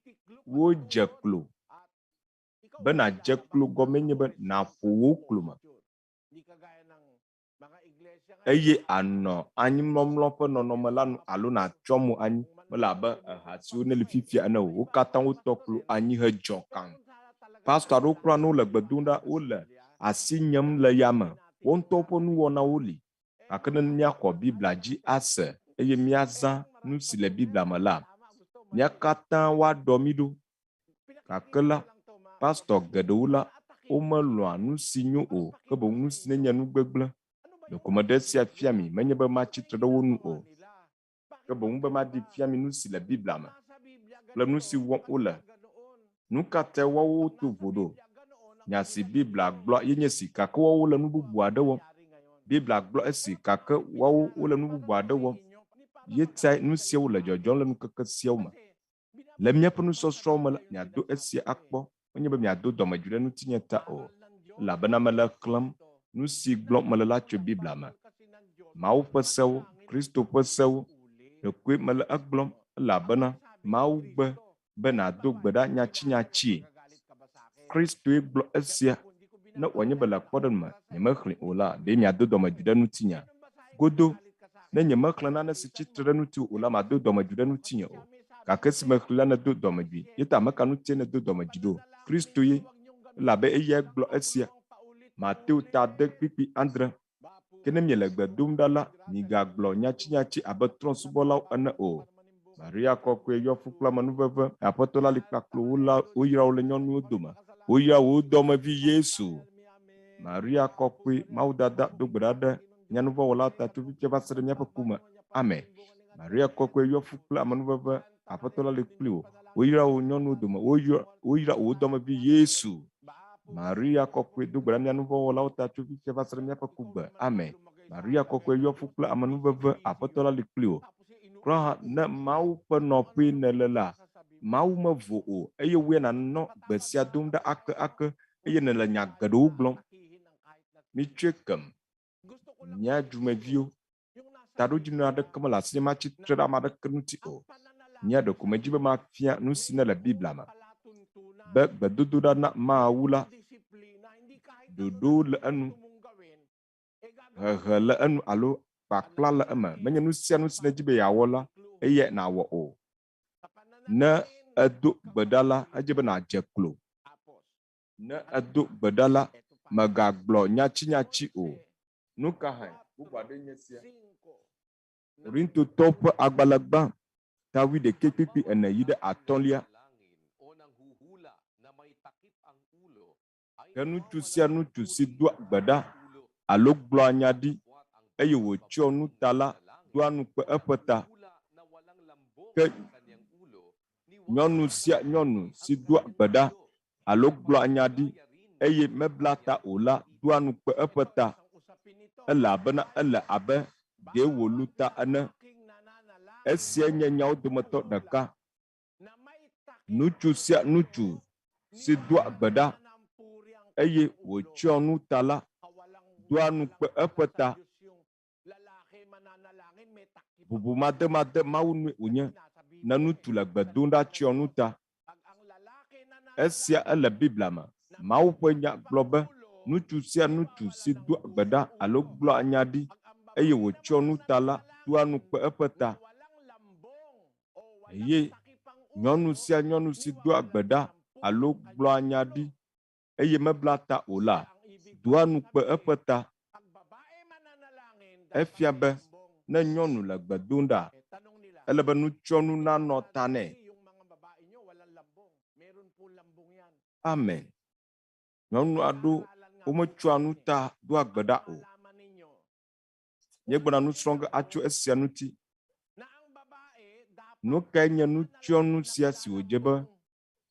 wodze klo. Be nàdze klo gɔmee nye be nàƒo wò klo me eye ànɔ anyimlɔmlɔ ƒe nɔnɔme la nu alo nàtsyɔ mo anyi. Mele abe eha siwo neli fifia ene o. Wo katã wotɔ klo anyi hedzɔ kaŋ. Pastɔ aɖewo kura ne wole gbe dom ɖa, wole asi nyem le yame. Woawo ŋutɔwo ƒe nuwɔnawo li. Gake ne míaxɔ Biblia dzi ase eye míazã nu si le Biblia me la, mía katã woaɖɔ mí ɖo. Gake la, pastɔ geɖewo la, womelɔ̃a nu si nyo o, ke boŋ nu si nenye nu gbegblẽ. Ɖeko meɖe esia fia mi, menye be matsi tre ɖe wo nu o. ke boŋ be maɖi fia mi nu si le Biblia me kple nu si wɔm wole. Nu ka tae woawo woto vo ɖo? Nya si Biblia gblɔ ye nye esi, gake woawo wole nu bubu aɖe wɔm. Biblia gblɔ esi, gake woawo wole nu bubu aɖe wɔm. Ye tae nu siawo le dzɔdzɔm le ŋkeke siawo me. Le míaƒe nusɔsrɔ̃wo me la, miado esia akpɔ, menye be miado dɔmedzoe ɖe ŋutinye ta o, elabena mele exlẽm nu si gblɔm mele la tso Biblia me. Mawu ƒe sewo, Kristo ƒe sewo, ɖekoe mele egblɔm, elabena Mawu gbe be nàdo gbe ɖa nyatsinyatsii. Kristoe gblɔ esia. Ne wòanye be le kpɔɖeŋu me, nyemexlẽe o la, ɖe miado dɔmedzoe ɖe ŋutinyea? Godo, ne nyemexlẽ nane si tsi tre ɖe ŋutiwò o la, mado dɔmedzoe ɖe ŋutinye o. Gake esi mexlẽe la, nèdo dɔmedzoe. Ye ta ame ka ŋutie nèdo dɔmedzoe ɖo? Kristo ye, elabe eyae gblɔ esia. Mateo ta ade kpukpui adre. Ke ne miele gbe dom ɖa la, migagblɔ nyatsinyatsi abe trɔ̃subɔlawo ene o. Maria Kɔkɔe yɔ fũ kple amenuveve, Aƒetɔ la li kpakple wò la, woyra wò le nyɔnuwo dome. Woyra wò dɔmevi Yesu. Maria Kɔkɔe, Mawu Dada, do gbe ɖa ɖe mía nuvɔ̃wɔlawo ta tso fifia va se ɖe míaƒe ku me. Amen. Maria Kɔkɔe yɔ fũ kple amenuveve, Aƒetɔ la li kpli wò. Woyra wò nyɔnuwo dome. Woyra wò dɔmevi Yesu. Maria Kɔkɔe, do gbe ɖa mía nuvɔ̃wɔlawo ta tso fifia va se ɖe míaƒe ku gbe. Amen. Maria Kɔkɔe yɔ fũ kple amenuveve, Aƒetɔ la li kpli wò. Kura hã, ne Mawu ƒe nɔƒee nèle la, Mawu mevo o, eye wòe nànɔ gbe sia dom ɖa ake ake, eye nèle nya geɖewo gblɔm. Mitsɔe kem, mía dumeviwo. Taɖodzinu aɖeke mele asinye matsi tre ɖe ame aɖeke ŋuti o. Nye ɖeko medi be mafia nusi nele Biblia me, be gbedodoɖa na Mawu la, ɖoɖo le enu, hehe le enu alo kpakpla le eme. Menye nu sia nu si nèdi be yeawɔ la, eyae nàwɔ o. Ne èdo gbe ɖa la, edze be nàdze klo. Ne èdo gbe ɖa la, mègagblɔ nyatsinyatsi o. Nu ka hãe bubu aɖee nye esia? Korintotɔwo ƒe agbalẽ gbã, ta wuiɖekɛ kpukpui ene yi ɖe atɔ̃lia. Ke ŋutsu sia ŋutsu si doa gbe ɖa alo gblɔa nya ɖi eye wòtsyɔ nu ta la doa ŋukpe eƒe ta. Ke nyɔnu sia nyɔnu si doa gbe ɖa alo gblɔa nya ɖi eye mebla ta o la doa ŋukpe eƒe ta, elabena ele abe ɖe wòlu ta ene. Esiae nye nyawo dometɔ ɖeka. Ŋutsu sia ŋutsu si doa gbe ɖa eye wòtsyɔ nu ta la doa ŋukpe eƒe ta. Bubumademade Mawu nue wònye ne ŋutsu le gbe dom ɖa tsyɔ nu ta. Esia ele Biblia me. Mawu ƒe Nya gblɔ be ŋutsu sia ŋutsu si doa gbe ɖa alo gblɔa nya ɖi eye wòtsyɔ nu ta la doa ŋukpe eƒe ta. Eye nyɔnu sia nyɔnu si doa gbe ɖa alo gblɔa nya ɖi eye mebla ta o la, doa ŋukpe eƒe ta. Efia be ne nyɔnu le gbe dom ɖa, ele be nutsyɔnu nanɔ ta nɛ. Amen. Nyɔnu aɖewo wometsyɔa nu ta doa gbe ɖa o. Míegbɔna nu srɔ̃ ge atso esia ŋuti. Nu kae nye nutsyɔnu sia si wòdze be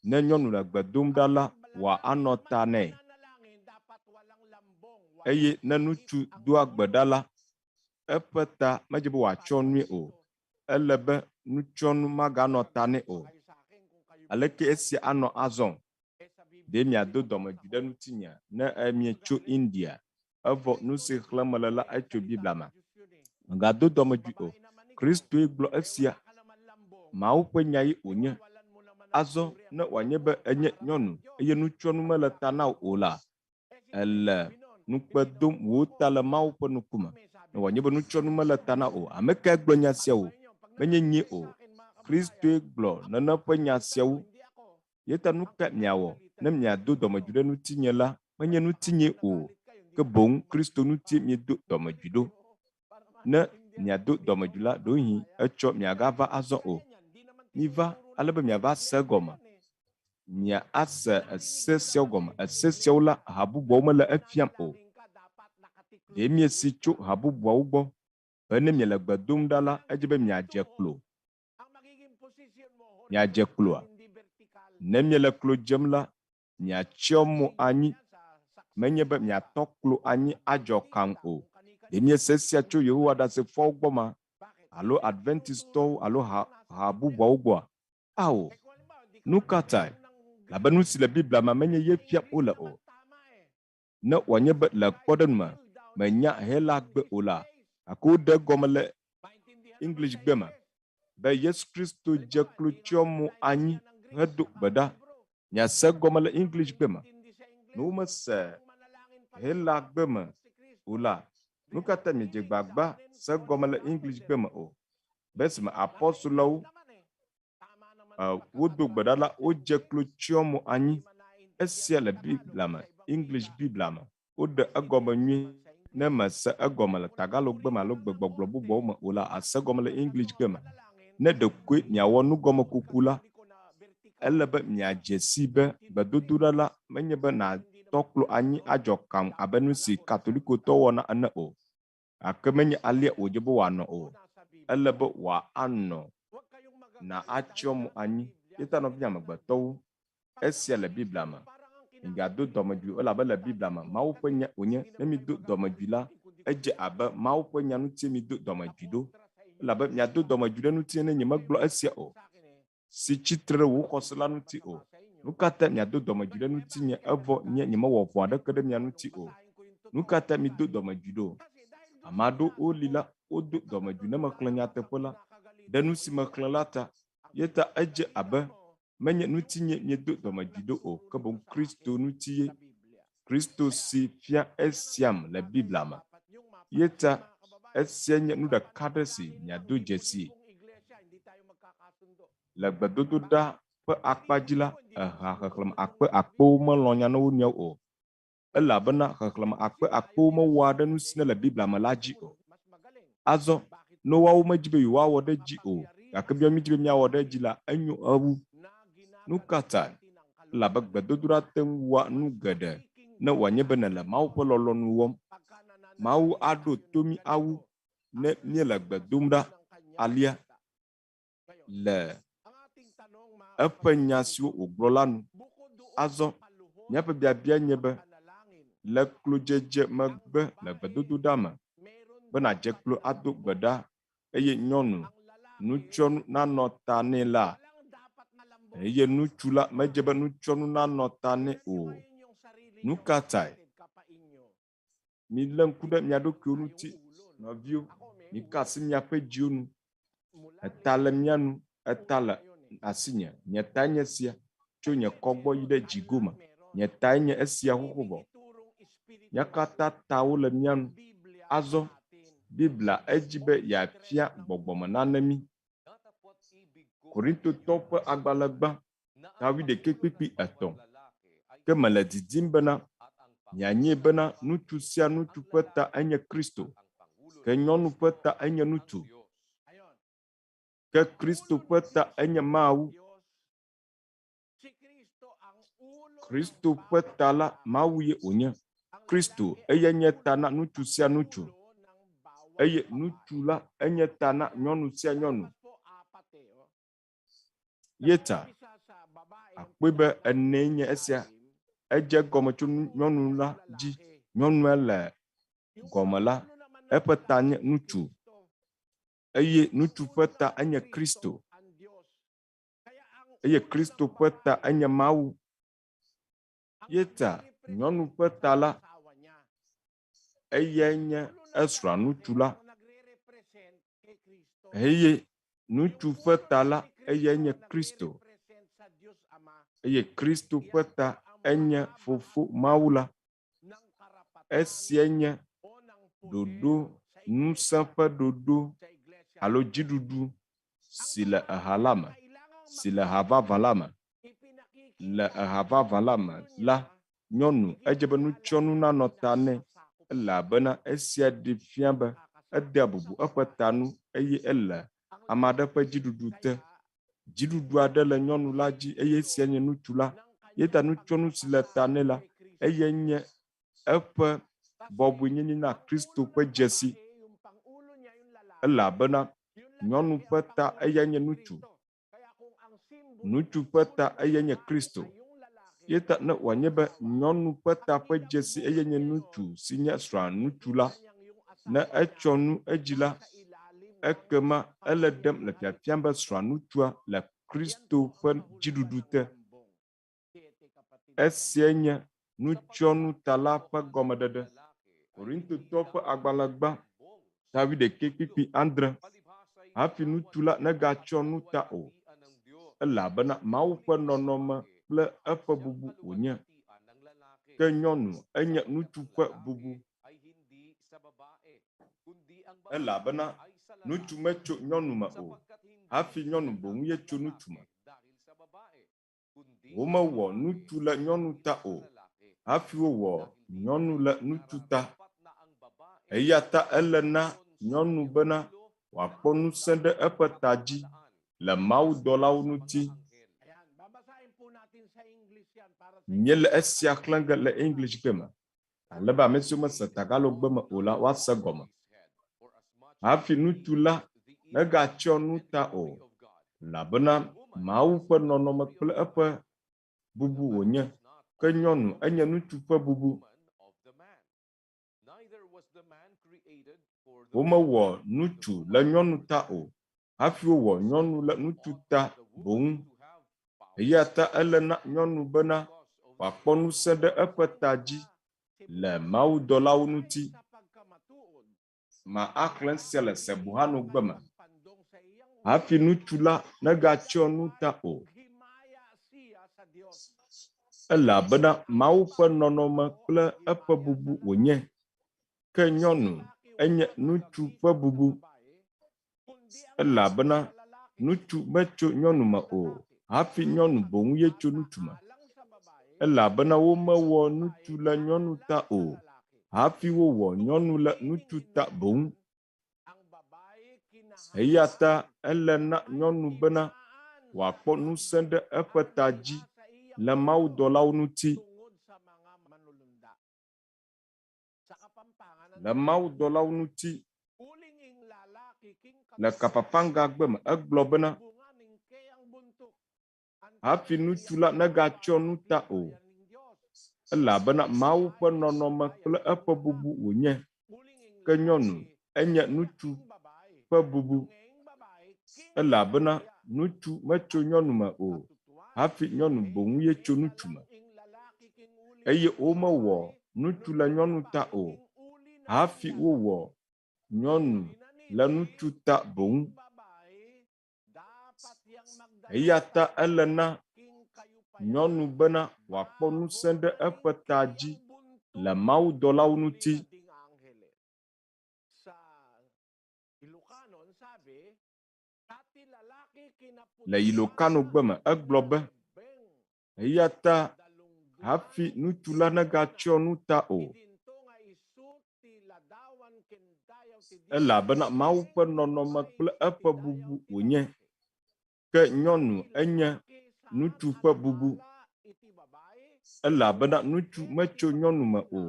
ne nyɔnu le gbe dom ɖa la, wòanɔ ta nɛ? Eye ne ŋutsu doa gbe ɖa la, eƒe ta medze be wòatsyɔ nui o. Ele be nutsyɔnu maganɔ ta nɛ o. Aleke esia anɔ azɔ? Ɖe miado dɔmedzoe ɖe ŋutinyea ne mietso India evɔ nu si xlẽm mele la etso Biblia me? Mègado dɔmedzoe o. Kristoe gblɔ esia. Mawu ƒe nya ye wònye. Azɔ ne wòanye be ènye nyɔnu eye nutsyɔnu mele ta na wò o la, èle ŋukpe dom wò ta le Mawu ƒe ŋkume. Ne wòanye be nutsyɔnu mele ta na wò o, ame kae gblɔ nya siawo? Menye nyee o. Kristoe gblɔ nenem ƒe nya siawo. Eya ta nu kae miawɔ ne miado dɔmedzoe ɖe ŋutinye la, menye ŋutinyee o, ke boŋ Kristo ŋutie miedo dɔmedzoe ɖo. Ne miado dɔmedzoe la, ɖewohĩ etsɔ miagava azɔ o. Miva ale be miava se egɔme. Miase ese siawo gɔme. Ese siawo la, ha bubuawo mele efiam o. Ɖe miesi tso ha bubuawo gbɔ be ne miele gbe dom ɖa la, edze be miadze klo. Miadze kloa? Ne miele klo dzem la, miatsyɔ mo anyi, menye be miatɔ klo anyi adzɔ kaŋ o. Ɖe miese esia tso Yehowa Ɖasefoawo gbɔ ma, alo Adventisttɔwo alo ha, ha bubuawo gbɔa? Ao. Nu ka tae? Elabe nu si le Biblia me menye ye fiam wole o. Ne wòanye be le kpɔɖeŋu me, mènya Helagbe o la, gake woɖe egɔme le Englishgbe me be Yesu Kristo dze klo tsyɔ mo anyi hedo gbe ɖa. Miase egɔme le Englishgbe me. Ne womese Helagbe me o la, nu ka ta miedze gbagba se egɔme le Englishgbe me o? Be esime apɔstoloawo wodo gbe ɖa la, wodze klo tsyɔ mo anyi. Esia le Biblia me, English Biblia me. Woɖe egɔme nyuie. Ne mèse egɔme le Tagalog-gbe me alo gbegbɔgblɔ bubuawo me o la, àse egɔme le English-gbe me. Ne ɖekoe miawɔ nugɔmekuku la, ele be miadze sii be gbedodoɖa la menye be nàtɔ klo anyi adzɔ kaŋ abe nusi Katolikotɔwo wɔna ene o. Gake menye alea wòdze be wòanɔ o. Ele be wòanɔ na atsyɔ mo anyi. Ye ta nɔvinye amegbetɔwo, esia le Biblia me. Migado dɔmedzoe o, elabe le Biblia me, Mawu ƒe nya wònye. Ne mido dɔmedzoe la, edze abe Mawu ƒe nya ŋutie mido dɔmedzoe ɖo. Elabe miado dɔmedzoe ɖe ŋutinye ne nyemegblɔ esia o, si tsi tre ɖe wò xɔse la ŋuti o. Nu ka ta miado dɔmedzoe ɖe ŋutinye evɔ nye nyemewɔ vɔ̃ aɖeke ɖe mia ŋuti o? Nu ka ta mido dɔmedzoe ɖo? Ame aɖewo li la, wodo dɔmedzoe ne mexlẽ nyateƒe la ɖe nu si mexlẽ la ta. Eya ta edze abe menye ŋutinye miedo dɔmedzoe ɖo o, ke boŋ Kristo ŋuti ye. Kristo si fia esiam le Biblia me. Eya ta esia nye nu ɖeka aɖe si miado dzesii le gbedodoɖa ƒe ƒe akpa dzi la, eha xexlẽme akpe akpewo melɔ̃ nya na wo nɔewo o. Elabena xexlẽme akpe akpewo mewɔa ɖe nu si nele Biblia me la dzi o. Azɔ, ne woawo medi be yewoawɔ ɖe edzi o, gake be mídi be míawɔ ɖe edzi la, enyo ewu. Nu ka tae? Elabe gbedodoɖa te ŋu wɔa nu geɖe ne wòanye be nèle Mawu ƒe lɔlɔ̃nu wɔm. Mawu aɖo to mí awu ne míele gbe dom ɖa alea le eƒe nya siwo wògblɔ la nu. Azɔ, míaƒe biabia nye be, le klodzedze megbe le gbedodoɖa me, be nàdze klo ado gbe ɖa eye nyɔnu nutsyɔnu nanɔ ta nɛ la, eye ŋutsu la medze be nutsyɔnu nanɔ ta nɛ o. Nu ka tae? Milé ŋku ɖe mia ɖokuiwo ŋuti, nɔviwo. Mika asi miaƒe dziwo nu. Eta le mía nu, eta le asinye. Nye tae nye esia, tso nye kɔ gbɔ yi ɖe dzi gome. Nye tae nye esia xoxo vɔ. Mía katã tawo le mía nu. Azɔ, Biblia edzi be yeafia gbɔgbɔme nane mí. Korintotɔwo ƒe agbalẽ gbã, ta wuiɖekɛ kpukpui etɔ̃. Ke mele didim bena, mianyee bena ŋutsu sia ŋutsu ƒe ta enye Kristo, ke nyɔnu ƒe ta enye ŋutsu, ke Kristo ƒe ta enye Mawu. Kristo ƒe ta la, Mawu ye wònye. Kristo, eyae nye ta na ŋutsu sia ŋutsu, eye ŋutsu la enye ta na nyɔnu sia nyɔnu. Ye ta àkpɔe be enee nye esia. Edze egɔme tso nyɔnu la dzi. Nyɔnua le gɔme la, eƒe ta nye ŋutsu eye ŋutsu ƒe ta enye Kristo eye Kristo ƒe ta enye Mawu. Ye ta nyɔnu ƒe ta la, eyae nye esrɔ̃a ŋutsu la eye ŋutsu ƒe ta la, eyae nye Kristo eye Kristo ƒe ta enye Fofo Mawu la. Esiae nye ɖoɖo, ŋusẽ ƒe ɖoɖo alo dziɖuɖu si le eha la me, si le ha vavã la me. Le eha vavã la me la, nyɔnu edze be nutsyɔnu nanɔ ta nɛ elabena esia ɖee fia be edea bubu eƒe ta ŋu eye ele ame aɖe ƒe dziɖuɖu te. Dziɖuɖu aɖe le nyɔnu la dzi eye esia nye ŋutsu la. Ye ta nutsyɔnu si le ta nɛ la, eyae nye eƒe bɔbɔenyenye na Kristo ƒe dzesi. Elabena nyɔnu ƒe ta eyae nye ŋutsu. Ŋutsu ƒe ta eyae nye Kristo. Ye ta ne wòanye be nyɔnu ƒe ta ƒe dzesi eyae nye ŋutsu si nye srɔ̃a ŋutsu la, ne etsyɔ nu edzi la, ekema ele ɖem le fiafiam be srɔ̃a ŋutsua le Kristo ƒe dziɖuɖu te. Esiae nye nutsyɔnuta la ƒe gɔmeɖeɖe. Korintotɔwo ƒe agbalẽ gbã, ta wuiɖekɛ kpukpui adre, Hafi ŋutsu la negatsyɔ nu ta o, elabena Mawu ƒe nɔnɔme kple eƒe bubu wònye, ke nyɔnu enye ŋutsu ƒe bubu. Elabena ŋutsu metso nyɔnu me o, hafi nyɔnu boŋ ye tso ŋutsu me. Womewɔ ŋutsu le nyɔnu ta o, hafi wowɔ nyɔnu le ŋutsu ta. Eya ta ele na nyɔnu bena wòakpɔ ŋusẽ ɖe eƒe ta dzi le mawudɔlawo ŋuti. Míele esia xlẽ ge le Englishgbe me, ale be ame siwo mese Tagalogbe me o la woase egɔme. Hafi ŋutsu la megatsyɔ nu ta o, elabena Mawu ƒe nɔnɔme kple eƒe bubu wònye, ke nyɔnu enye ŋutsu ƒe bubu. Womewɔ ŋutsu le nyɔnu ta o, hafi wowɔ nyɔnu le ŋutsu ta boŋ. Eya ta ele na nyɔnu bena wòakpɔ ŋusẽ ɖe eƒe ta dzi le mawudɔlawo ŋuti. Ma axlẽ esia le Cebuano gbe me. Hafi ŋutsu la negatsyɔ nu ta o, elabena Mawu ƒe nɔnɔme kple eƒe bubu wònye, ke nyɔnu enye ŋutsu ƒe bubu, elabena ŋutsu metso nyɔnu me o, Hafi nyɔnu boŋ ye tso ŋutsu me. Elabena womewɔ ŋutsu le nyɔnu ta o, hafi wowɔ nyɔnu le ŋutsu ta boŋ. Eya ta ele na nyɔnu bena wòakpɔ ŋusẽ ɖe eƒe ta dzi le mawudɔlawo ŋuti. Le mawudɔlawo ŋuti le Kapapanga gbe me egblɔ bena, Hafi ŋutsu la negatsyɔ nu ta o, elabena Mawu ƒe nɔnɔme kple eƒe bubu wònye, ke nyɔnu enye ŋutsu ƒe bubu, elabena ŋutsu metso nyɔnu me o, hafi nyɔnu boŋ ye tso ŋutsu me. Eye womewɔ ŋutsu le nyɔnu ta o, hafi wowɔ nyɔnu le ŋutsu ta boŋ. Eya ta ele na nyɔnu bena wòakpɔ ŋusẽ ɖe eƒe ta dzi le mawudɔlawo ŋuti. Le Ilocano gbe me egblɔ be, Eya ta hafi ŋutsu la negatsyɔ nu ta o, elabena Mawu ƒe nɔnɔme kple eƒe bubu wònye, ke nyɔnu enye ŋutsu ƒe bubu, elabena ŋutsu metso nyɔnu me o,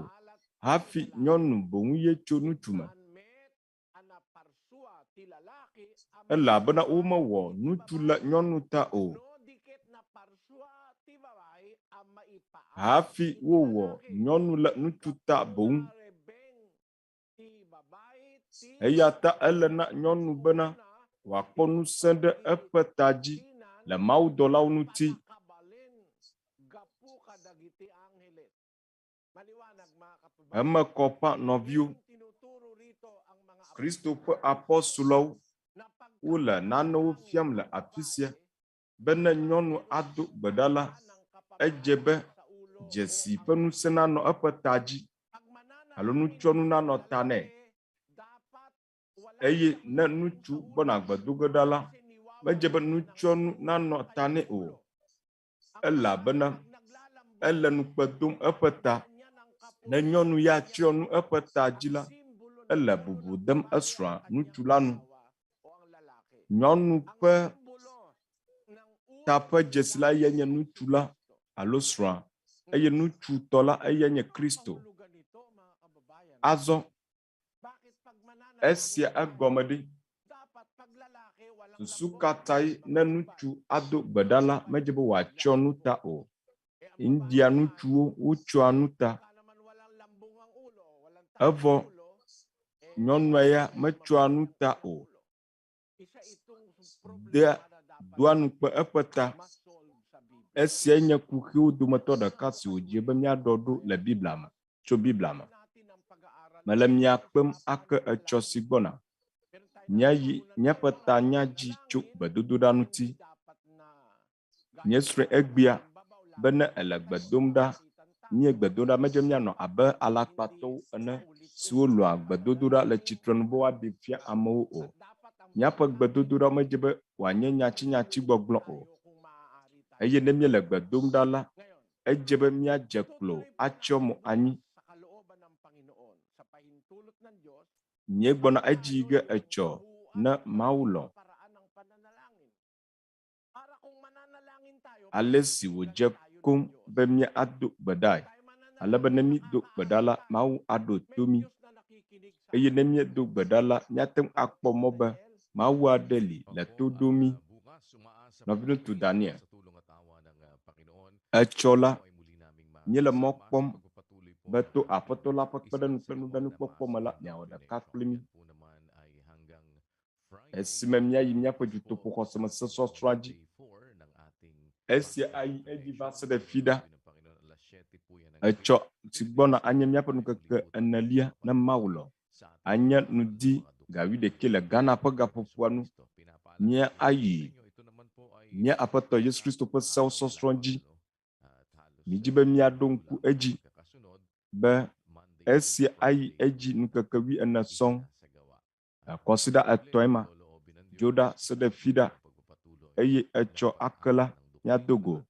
hafi nyɔnu boŋ ye tso ŋutsu me. Elabena womewɔ ŋutsu le nyɔnu ta o, hafi wowɔ nyɔnu le ŋutsu ta boŋ. Eya ta ele na nyɔnu bena wòakpɔ ŋusẽ ɖe eƒe ta dzi le mawudɔlawo ŋuti. Eme kɔ ƒã nɔviwo, Kristo ƒe apɔstoloawo wole nanewo fiam le afisia be ne nyɔnu ado gbe ɖa la, edze be dzesi ƒe ŋusẽ nanɔ eƒe ta dzi alo nutsyɔnu nanɔ ta nɛ. Eye ne ŋutsu gbɔna gbe do ge ɖa la, medze be nutsyɔnu nanɔ ta nɛ o. elabena ele ŋukpe dom eƒe ta. Ne nyɔnu ya tsyɔ nu eƒe ta dzi la, ele bubu dem esrɔ̃a ŋutsu la nu. Nyɔnu ƒe ta ƒe dzesi la ye nye ŋutsu la alo srɔ̃a eye ŋutsu tɔ la eya nye Kristo. Azɔ Esia egɔme ɖe? Susu ka tae ne ŋutsu ado gbe ɖa la, medze be wòatsyɔ nu ta o? India ŋutsuwo wotsyɔa nu ta, evɔ nyɔnua ya metsyɔa nu ta o. Dea, doa ŋukpe eƒe ta. Esiae nye kuxiwo dometɔ ɖeka si wòdze be míaɖɔ ɖo le Biblia me, tso Biblia me. Mele mia kpem ake etsɔ si gbɔna. Míayi míaƒe tanya dzi tso gbedodoɖa ŋuti. Míesrɔ̃e egbea be ne èle gbe dom ɖa, míe gbe dom ɖa, medze míanɔ abe alakpatɔwo ene siwo lɔ̃a gbedodoɖa le tsitrenu be woaɖee fia amewo o. Míaƒe gbedodoɖawo medze be wòanye nyatsinyatsi gbɔgblɔ o. Eye ne míele gbe dom ɖa la, edze be míadze klo atsyɔ mo anyi. Míegbɔna edzi yi ge etsɔ ne Mawu lɔ̃. Ale si wòdze koŋ be míado gbe ɖae, ale be ne mído gbe ɖa la, Mawu aɖo to mí. Eye ne míedo gbe ɖa la, míate ŋu akpɔ mɔ be Mawu aɖe li le to ɖom mí. Nɔviŋutsu Daniel, Etsɔ la, míele mɔ kpɔm be to Aƒetɔ la ƒe kpeɖeŋu kple nublanuikpɔkpɔ me la, miawɔ ɖeka kpli mí. Esime míayi míaƒe dutoƒo xɔsemesesɔsrɔ̃a dzi. Esia ayi edzi va se ɖe fiɖa. Etsɔ si gbɔna anye míaƒe ŋkeke enelia ne Mawu lɔ̃. Anye ŋdi ga wuiɖekɛ le Ghana ƒe gaƒoƒoa nu. Míayi mía Aƒetɔ Yesu Kristo ƒe sewo sɔsrɔ̃ dzi. Mídi be míaɖo ŋku edzi be esia ayi edzi ŋkeke wuiene sɔŋ. Kɔsiɖa etɔ̃e ma, Dzoɖa se ɖe Fiɖa, eye etsɔ ake la, míado go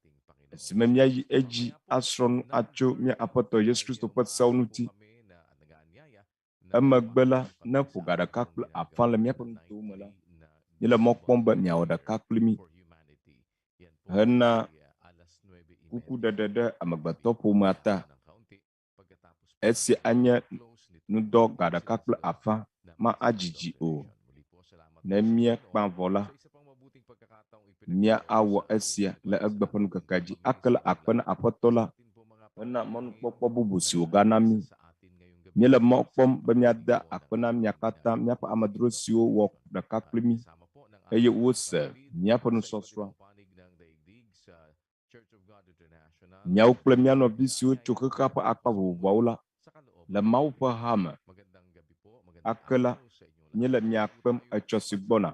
esime míayi edzi asrɔ̃ nu atso mía Aƒetɔ Yesu Kristo ƒe sewo ŋuti. Emegbe la, ne ƒo ga ɖeka kple afã le míaƒe nutowo me la, míele mɔ kpɔm be miawɔ ɖeka kpli mí hena kukuɖeɖe ɖe amegbetɔƒomea ta. Esia anye nudɔ ga ɖeka kple afã ma adzidzi o. Ne míekpã vɔ la, míawɔ esia le egbe ƒe ŋkekea dzi ake le akpe na Aƒetɔ la hena mɔnukpɔkpɔ bubu si wògana mí. Míele mɔ kpɔm be míada akpe na mia katã míaƒe amedzro siwo wɔ ɖeka kpli mí eye wose míaƒe nusɔsrɔ̃a. Miawo kple mía nɔvi siwo tso xexea ƒe akpa vovovoawo la le Mawu ƒe ha me. Ake la, míele mia kpem etsɔ si gbɔna,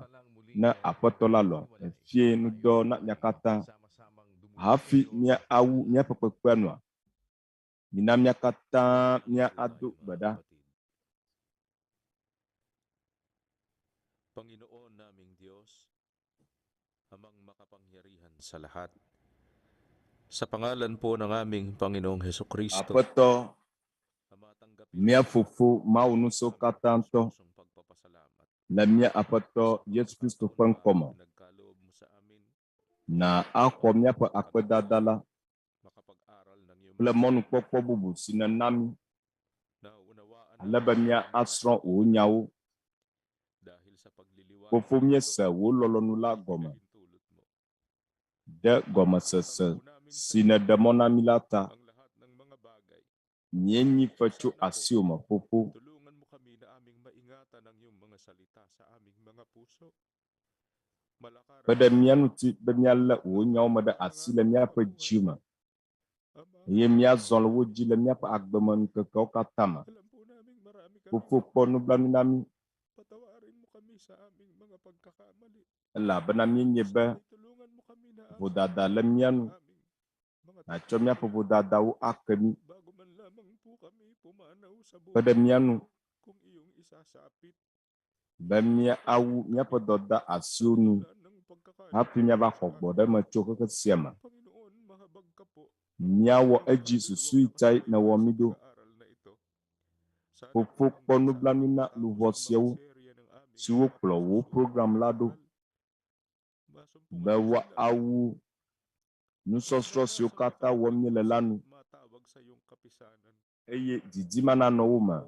ne Aƒetɔ la lɔ̃ efie ŋdɔ na mia katã. Hafi míawu míaƒe kpekpea nua, mina mía katã míado gbe ɖa. Panginoon naming Diyos, Amang makapangyarihan sa lahat. Sa pangalan po ng aming Panginoong Heso Kristo, Aƒetɔ, Ama, tanggapin mía Fofo Mawu Ŋusẽkatãtɔ, pusong pagpapasalamat le mía Aƒetɔ Yesu Kristo ƒe ŋkɔ me, nagkaloob mo sa amin na axɔ míaƒe akpedada la makapag-aral ng iyong kple mɔnukpɔkpɔ bubu si nèna mí naunawaan ale be míasrɔ̃ wò nyawo. dahil sa pagliliwanag Fofo, nito, míese wò lɔlɔ̃nu la gɔme pinahintulot mo. ɖe gɔmesese si nèɖe mɔ na mí la ta. Ang lahat ng mga bagay, Míenyi fe tso asiwò me, Fofo. tulungan mo kami na aming maingatan ang iyong mga salita sa aming mga puso. Malakaran Kpe ɖe mía ŋuti be míalé wò nyawo me ɖe asi le míaƒe dzi me Ama, eye míazɔ le wo dzi le míaƒe agbemeŋkekewo katã me. alam po naming marami kami. Fofo, kpɔ nublanui na mí Patawarin mo kami sa aming mga pagkakamali. elabena míenye be Sana'y tulungan mo kami na ang vodada le mía nu aming mga nàtsɔ míaƒe vodadawo ake mí. bago man lamang po kami pumanaw sa Kpe ɖe buhay mía nu kung iyong isasapit be míawu míaƒe dɔdeasiwo nu wala ng pagkakaloob hafi míava sa xɔ gbɔ ɖe eme tso xexe sia me. Panginoon, mahabag ka po. Míawɔ Ang edzi kaluluwang susui tae nèwɔ nakasanayan mí sa ɖo. pag-aaral na ito. Sana Fofo, po kpɔ hanggang sa nublanui aming na matapos luʋɔ ang mga siawo serye ng aming siwo mga kplɔ wò pagsusuri program la ɖo pag-aaral, masumpungan be din sila woawu nusɔsrɔ̃ na siwo nasa katã wɔm míele la nu makapag-usap matawag sa iyong kapisanan. eye didi ma nanɔ wo me O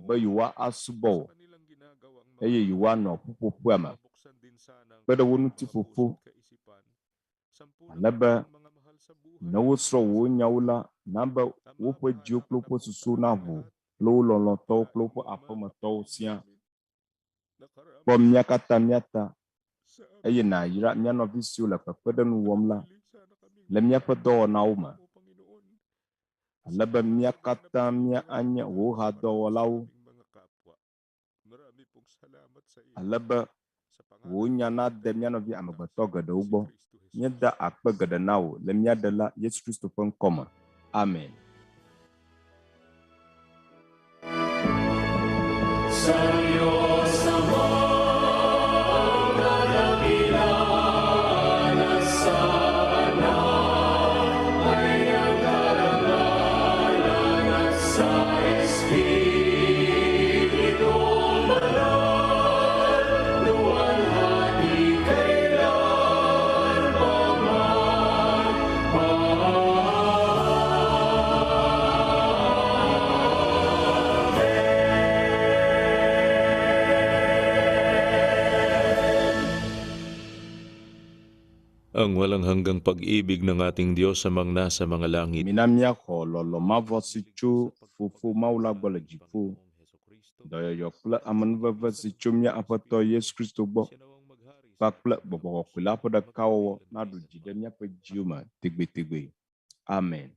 be Panginoon, yewoasubɔ sa wò kanilang ginagawang eye mabuti, yewoanɔ ƒuƒoƒea me. mabuksan din sana ang Kpe ɖe wo kanilang ŋuti mga Fofo, puso't kaisipan. Sampu ng ale be kanilang mga mahal sa buhay ne at wosrɔ̃ mga wò nyawo la, na be Ama, woƒe dziwo bahala kple ka na woƒe po sa susuwo aming naʋu lahat. kple wo lɔlɔ̃tɔwo kple Pagpalain woƒe mo ang mga aƒemetɔwo kapatid siaa. namin. Kpɔ Nakarama mía katã mía ta sa eye aming nàyra mía nɔvi siwo le kpekpeɖeŋu wɔm la sarili. Sana kaming le míaƒe maingatan dɔwɔnawo ang me salita mo, Panginoon. ale be Sana mía maging katã mía napakagandang anye wò pagpapala sa hadɔwɔlawo aming mga kapwa. Marami pong salamat sa iyo. ale be Sa wò pangalan nya ng nade aming mía nɔvi Tagapagligtas amegbetɔ na geɖewo si gbɔ. Kristo Jesus. Míeda akpe geɖe na wò le mía Ɖela Yesu Kristo ƒe ŋkɔ me. Amen. Sa Diyos amang kadakilaan at sa Anak ay ang karangalan at sa Espiritong Banal, luwalhati kailan pa man. Ang walang hanggang pag-ibig ng ating Diyos amang nasa mga langit. Mina míaxɔ lɔlɔ̃ mavɔ si tso Fofo Mawu la gbɔ le dziƒo, dɔyɔyɔ kple amenuveve si tso mía Aƒetɔ Yesu Kristo gbɔ kpakple Gbɔgbɔ Kɔkɔe la ƒe ɖekawɔwɔ naɖu dzi ɖe míaƒe dziwo me tegbetegbe. Amen.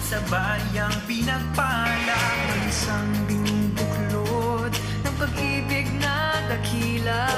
Sa bayang pinagpala. Isang binubuklod ng pag-ibig na dakila.